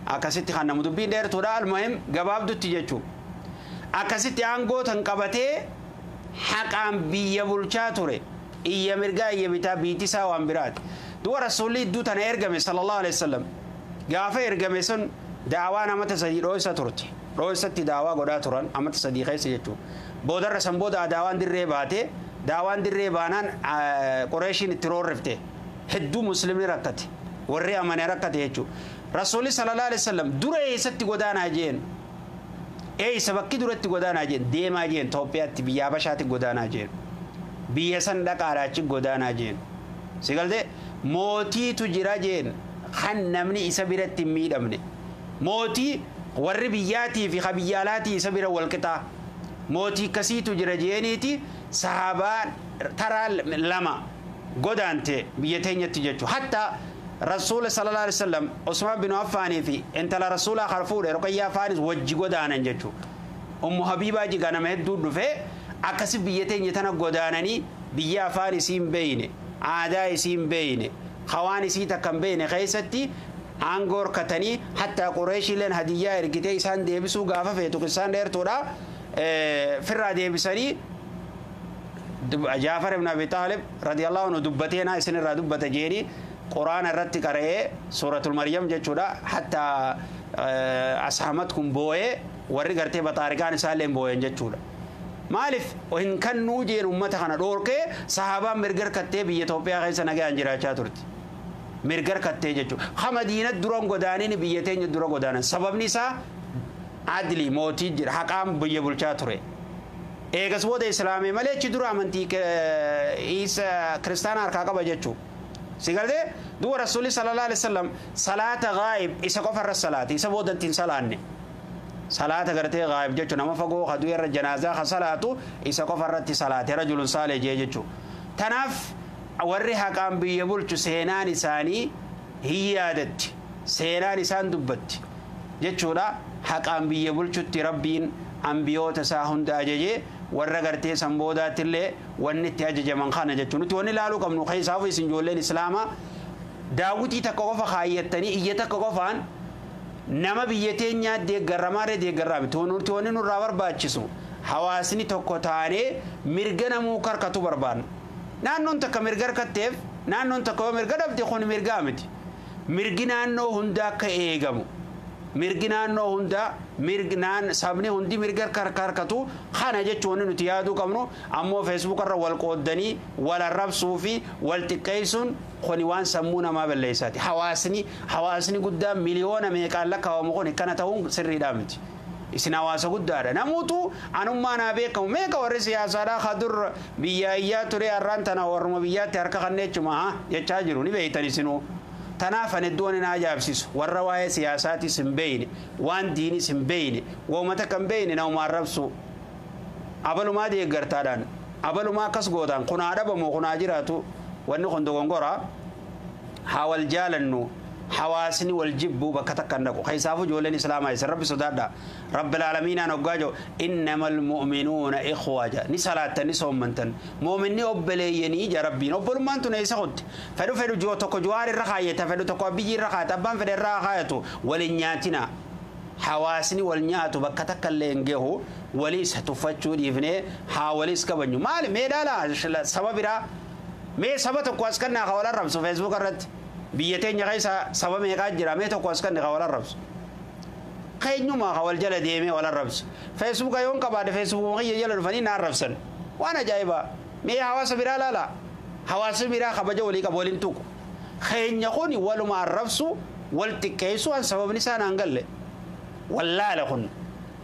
akkasitti kannamu dubbiin dheertuudha. Almuhim gabaabdutti jechuudha. Akkasitti aangoo tan qabatee haqaan biyya bulchaa ture. Iyya mirgaa iyya bitaa biitti isaa waan biraati. Du'a rasuulli iddoo tana ergame sallallahu alaihi wasallam. Gaafa ergame sun daawaan amata sadii dhooysa turte. Dhooysatti daawaa godhaa turan amata sadii keessa jechuudha. Boodarra san booda daawaan dirree baate daawaan dirree baanaan Qureeshiin itti roorrifte. Hedduu muslimni rakkate. Warri amane rakkate jechuudha. Rasuulli sallallahu alaihi wasallam dura eessatti godaanaa jeen. Eessa bakki duratti godaanaa jeen deemaa jeen Itoophiyaatti biyya Habashaatti godaanaa jeen. Biyya san dhaqaadhaa achi godaanaa jeen. Si galtee mootiitu jira jeen kan namni isa biratti hin miidhamne. Mootii warri biyyaatii fi biyya alaatii isa bira wal qixaa. Mootii akkasiitu jira jeeniiti sahaabaa taraa lama godaante biyya teenyatti jechuudha. Hatta rasuula sallallahu alaihi wasallam Usmaan bin Affaanii fi intala rasuulaa kan fuudhe Ruqayyaa faanis wajji godaanan jechuudha. Ummu Habiibaa jigaa nama hedduu dhufee akkasi biyya teenya tana godaananii biyya afaan isii hin beeyne aadaa isii hin beeyne hawaan isii takka hin beeyne keessatti aangoo horkatanii hatta Qureeshiileen hadiyyaa ergitee isaan deebisuu gaafa feetu isaan dheertuudha firraa deebisanii Jaafar ibn Abi Taalib radiyallahu anhu dubbatee naa isin irraa dubbata jeeni Quraana irratti qara'ee suuratul Maryam jechuudha hatta ashamat kun boo'ee warri gartee baxaarikaan isaallee boo'een jechuudha. Maaliif hin kannuu jeen uummata kana dhoorkee sahaabaan mirga harkattee biyya Itoophiyaa keessa nagaan jiraachaa turte. Mirga harkattee jechuudha. Ha Madiina dura godaaniin biyya teenya dura godaanan. Sababni isaa adli mootii jira haqaan biyya bulchaa ture. Eegas booda islaamee malee achi dura amantii isa kiristaana harkaa qaba jechuudha. Si galtee du'a rasuulli sallallahu alaihi wasallam salaata ghaayib isa qofa irra salaate isa booda ittiin salaanne. Salaata gartee ghaayib jechuun nama fagoo kaduu irra janaazaa ka salaatu isa qofa irratti salaate rajulun saalee jee jechuudha. Tanaaf warri haqaan biyya bulchu seenaan isaanii hin yaadatti seenaan isaan dubbatti jechuudha. Haqaan biyya bulchutti rabbiin ambiyoota isaa hunda ajajee warra gartee san boodaatti illee wanni itti ajajaman kana jechuudha. Nuti wanni ilaaluu qabnu keessaafu isin ijoolleen islaamaa daawwitii takka qofa kaayyattanii iyya takka qofaan nama biyya teenyaa deeggaramaarree deeggarraa miti. Nuti wanni nurraa barbaachisu hawaasni tokko taanee mirga namuu harkatu barbaanna. Naannoon takka mirga harkatteef naannoon takka yoo mirga dhabde kun mirgaa miti. Mirgi naannoo hundaa akka eegamu. Mirgi naannoo hundaa mirgi sabni hundi mirga harkatu kana jechuun nuti yaaduu qabnu ammoo feesbuuk irra wal qooddanii wal arrabsuu fi wal xiqqeessuun kuni waan sammuu namaa balleessaati. Hawaasni guddaan miliyoona meeqaan lakkaa'amu kun kana ta'uun sirriidhaa miti. Isin hawaasa guddaadha. Namuutu anummaa naa beekamu meeqa warri siyaasaadhaa kadur biyya iyyaa ture har'aan tana warruma biyyaatti harka kanneechuma jechaa jiru ni beeytan isinuu. Tanaaf ani iddoo na ajaa'ibsiisu warra waa'ee siyaasaatis hin beeyne waan diinis hin beeyne uummata kan beeyne nama arrabsu abalumaa deeggartaadhaan abalumaa akkas gootaan kunaa dhabamu kunaa jiraatu wanni kun dogongoraa haa wal jaalannu hawaasni wal jibbu bakka takka hin dhaqu keessaafu ijoolleen islaamaa isin rabbi sodaadha rabbil aalamiinaan hoggaa jiru innamal mu'minuuna ikhwa ja ni salaattan ni soommantan mu'minni obboleeyyanii ja rabbiin obbolummaan tun eessa kutti fedhu fedhu joo tokko jawaar irra kaayyata fedhu tokko biyyi irra kaayata abbaan fedhe irraa kaayatu waliin nyaatina hawaasni wal nyaatu bakka takka illee hin gahu waliis tuffachuu dhiifnee haa waliis kabajnu maali meedaalaa saba biraa Mee saba tokko as kannaa ka wal arrabsu Facebook irratti. Biyya teenya keessa saba meeqaa jira mee tokko as kanne ka wal arrabsu. Keenyumaa ka wal jala deemee wal arrabsu. Feesbuuka yoon qabaadhe feesbuukuma kiyya jala dhufanii na arrabsan. Waan ajaa'ibaa. Mee hawaasa biraa laala. Hawaasa biraa kabaja walii qabu waliin tuqu. Keenya kun waluma arrabsu wal xiqqeessu waan sababni isaa naan galle. Wallaala kun.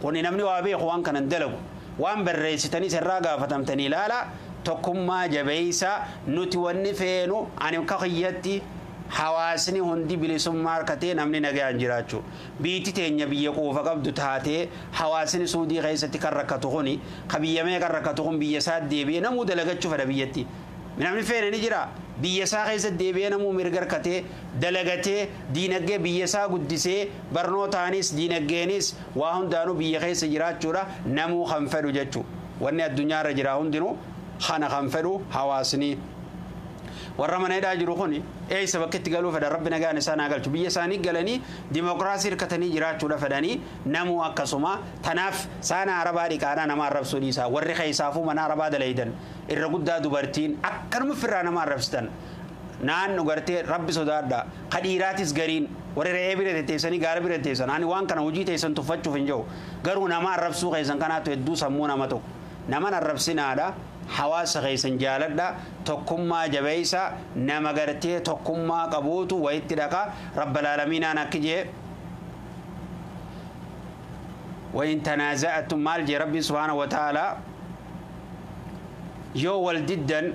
Kuni namni waa beeku waan kanan dalagu. Waan barreessitanii sirraa gaafatamtanii ilaala. Tokkummaa jabeessa nuti wanni feenu ani akka kiyyatti hawaasni hundi bilisummaa harkatee namni nagaan jiraachuu. Biitti teenya biyya quufa qabdu taatee hawaasni Suudii keessatti kan rakkatu kuni ka biyya mee kan rakkatu kun biyya isaa deebi'ee namuu dalagachuu fedha biyyatti. Namni feene ni jira. Biyya isaa keessatti deebi'ee namuu mirga harkatee dalagatee diinagdee biyya isaa guddisee barnootaanis diinagdeenis waa hundaanuu biyya keessa jiraachuudha namuu kan fedhu jechuudha. Wanni addunyaarra jira hundinuu kana kan fedhu hawaasni. Warra mana hidhaa jiru kuni eessa bakka itti galuu fedhan rabbi nagaan isaan haa galchu. Biyya isaanii galanii dimokiraasii hirkatanii jiraachuudha fedhanii namuu akkasuma. Tanaaf saana arabaa dhiqaadhaa nama arrabsuu dhiisaa. Warri keessaafuu mana arabaa dalaydan irra guddaa dubartiin akkanuma firraa nama arrabsitan. Naannu gartee rabbi sodaadha. Ka dhiiraatis gariin warri re'ee bira teessanii gaara bira teessan ani waan kana hojii teessan tuffachuuf hin jiru. Garuu nama arrabsuu keessan kanaatu hedduu sammuu nama tokko. Nama arrabsinaadha. Hawaasa keessan jaaladha. Tokkummaa jabeessa nama gartee tokkummaa qabuutu wayitti dhaqa. Rabbal aalamiinaan akki jee. Wayin tanaaza'atum maal jee Rabbiin subhaanahu wa ta'aalaa yoo wal diddan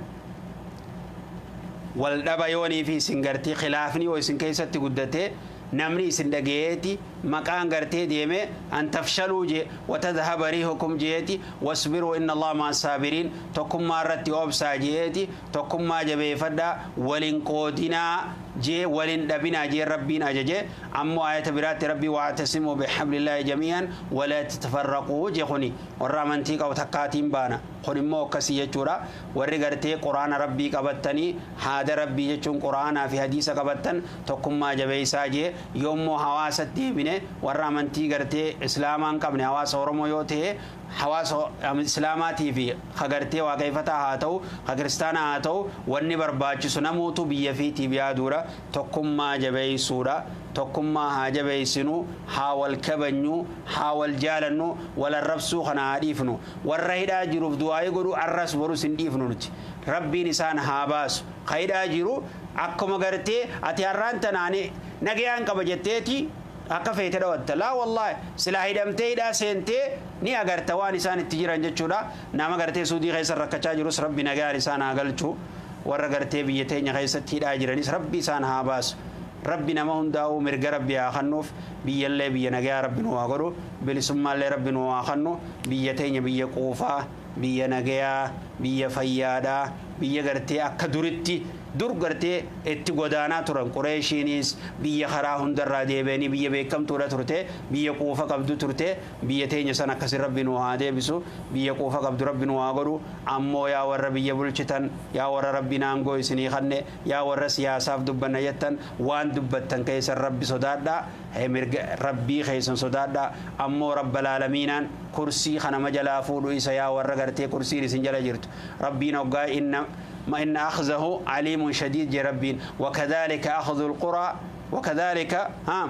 wal dhaba yoonii fi isin gartee khilaafni yoo isin keessatti guddate namni isin dhagayeeti maqaan gartee deeme an tafshaluu jee watadhaba riihukum jeeti wasbiruu inna allaha ma'a saabiriin tokkummaa irratti obsaa jeeti tokkummaa jabeeffadhaa walin qoodinaa jee walin dhabinaa jee rabbiin ajaje. Ammoo ayata biraatti rabbii wa'tasimuu bihablillaahi jamii'an walaa tatafarraquu jee kuni warra amantii qabu takkaatiin baana. Kun immoo akkasii jechuudha. Warri gartee quraana rabbii qabattanii haada rabbii jechuun quraanaa fi hadiisa qabattan tokkummaa jabeessaa jee. Yoommoo hawaasatti deebine warra amantii gartee islaamaa hin qabne hawaasa Oromoo yoo ta'e hawaasa islaamaatii fi ka gartee waaqeffataa haa ta'u ka kiristaanaa haa ta'u wanni barbaachisu namuutu biyya fiitiif yaaduudha. Tokkummaa jabeessuudha. Tokkummaa haa jabeessinu, haa wal kabajnu, haa wal jaalannu, wal arrabsuu kana haa dhiifnu. Warra hidhaa jiruuf du'aayii godhu arras borus hin dhiifnu nuti. Rabbiin isaan haa baasu. Ka hidhaa jiru akkuma gartee ati har'aan tanaani nagayaan qaba jetteeti akka feete dhawatta. Laa wallaahi silaa hidhamtee hidhaa seentee ni agarta waan isaan itti jiran jechuudha. Nama gartee Suudii keessa rakkachaa jirus rabbi nagaan isaan haa galchu. Warra gartee biyya teenya keessatti hidhaa jiranis rabbi isaan haa baasu. Rabbi nama hundaa'uu mirga rabbi haa kennuuf. Biyyallee biyya nagayaa rabbi nu haa godhu. Bilisummaallee rabbi nu haa kennu. Biyya teenya biyya quufaa, biyya nagayaa, biyya fayyaadhaa, biyya gartee akka duritti dur gartee itti godaanaa turan. Qureeshiinis biyya karaa hundarraa deebi'anii biyya beekamtuudha turte, biyya quufa qabdu turte. Biyya teenya san akkasi rabbi nu haa deebisu. Biyya quufa qabdu rabbi nu haa godhu. Ammoo yaa warra biyya bulchitan, yaa warra rabbi naangoo isinii kanne, yaa warra siyaasaaf dubbanna jettan waan dubbattan keessan rabbi sodaadhaa. Mirga rabbii keessan sodaadhaa. Ammoo rabbal aalamiinaan kursii kanama jalaa fuudhu isa yaa warra gartee kursiin isin jala jirtu. Rabbiin hoggaa inna ما إن أخذه عليم شديد جربين. وكذلك أخذ القرى وكذلك ها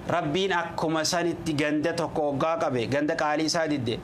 ربين أكما سنت جندتك وقاقبه جندك علي سادد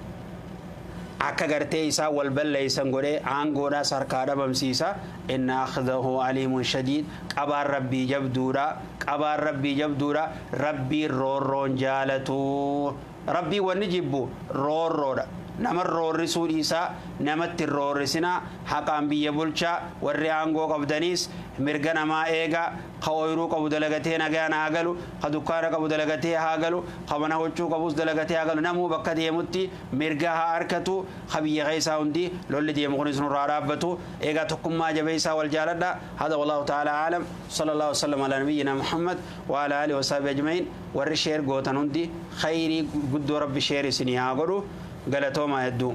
akka gartee isaa wal balleessan godhee aangoodhaas harkaa dhabamsiisa. Inna akhdahu aliimun shadiid. Qabaan rabbii jabduudha. Qabaan rabbii jabduudha. Rabbiin roorroon jaalatu. Rabbii wanni jibbu roorroodha. Nama roorrisuu dhiisaa, namatti roorrisinaa, haqaan biyya bulchaa, warri aangoo qabdaniis mirga namaa eegaa, ka ooyiruu qabu dalagatee nagaan haa galu, ka dukkaana qabu dalagatee haa galu, ka mana huccuu qabus dalagatee haa galu, namuu bakka deemutti mirga haa harkatu, ka biyya keessaa hundi lolli deemu kunis nurraa dhaabbatu. Eegaa tokkummaa jabeessaa wal jaaladha. Hada wallahu ta'ala aalam. Sallallahu wasallam ala nabiyyina Muhammad wa ala alihi wa sahbihi ajma'in. Warri sheer gootan hundi khayrii guddoo rabbi sheer isinii haa godhu. Galatooma hedduu.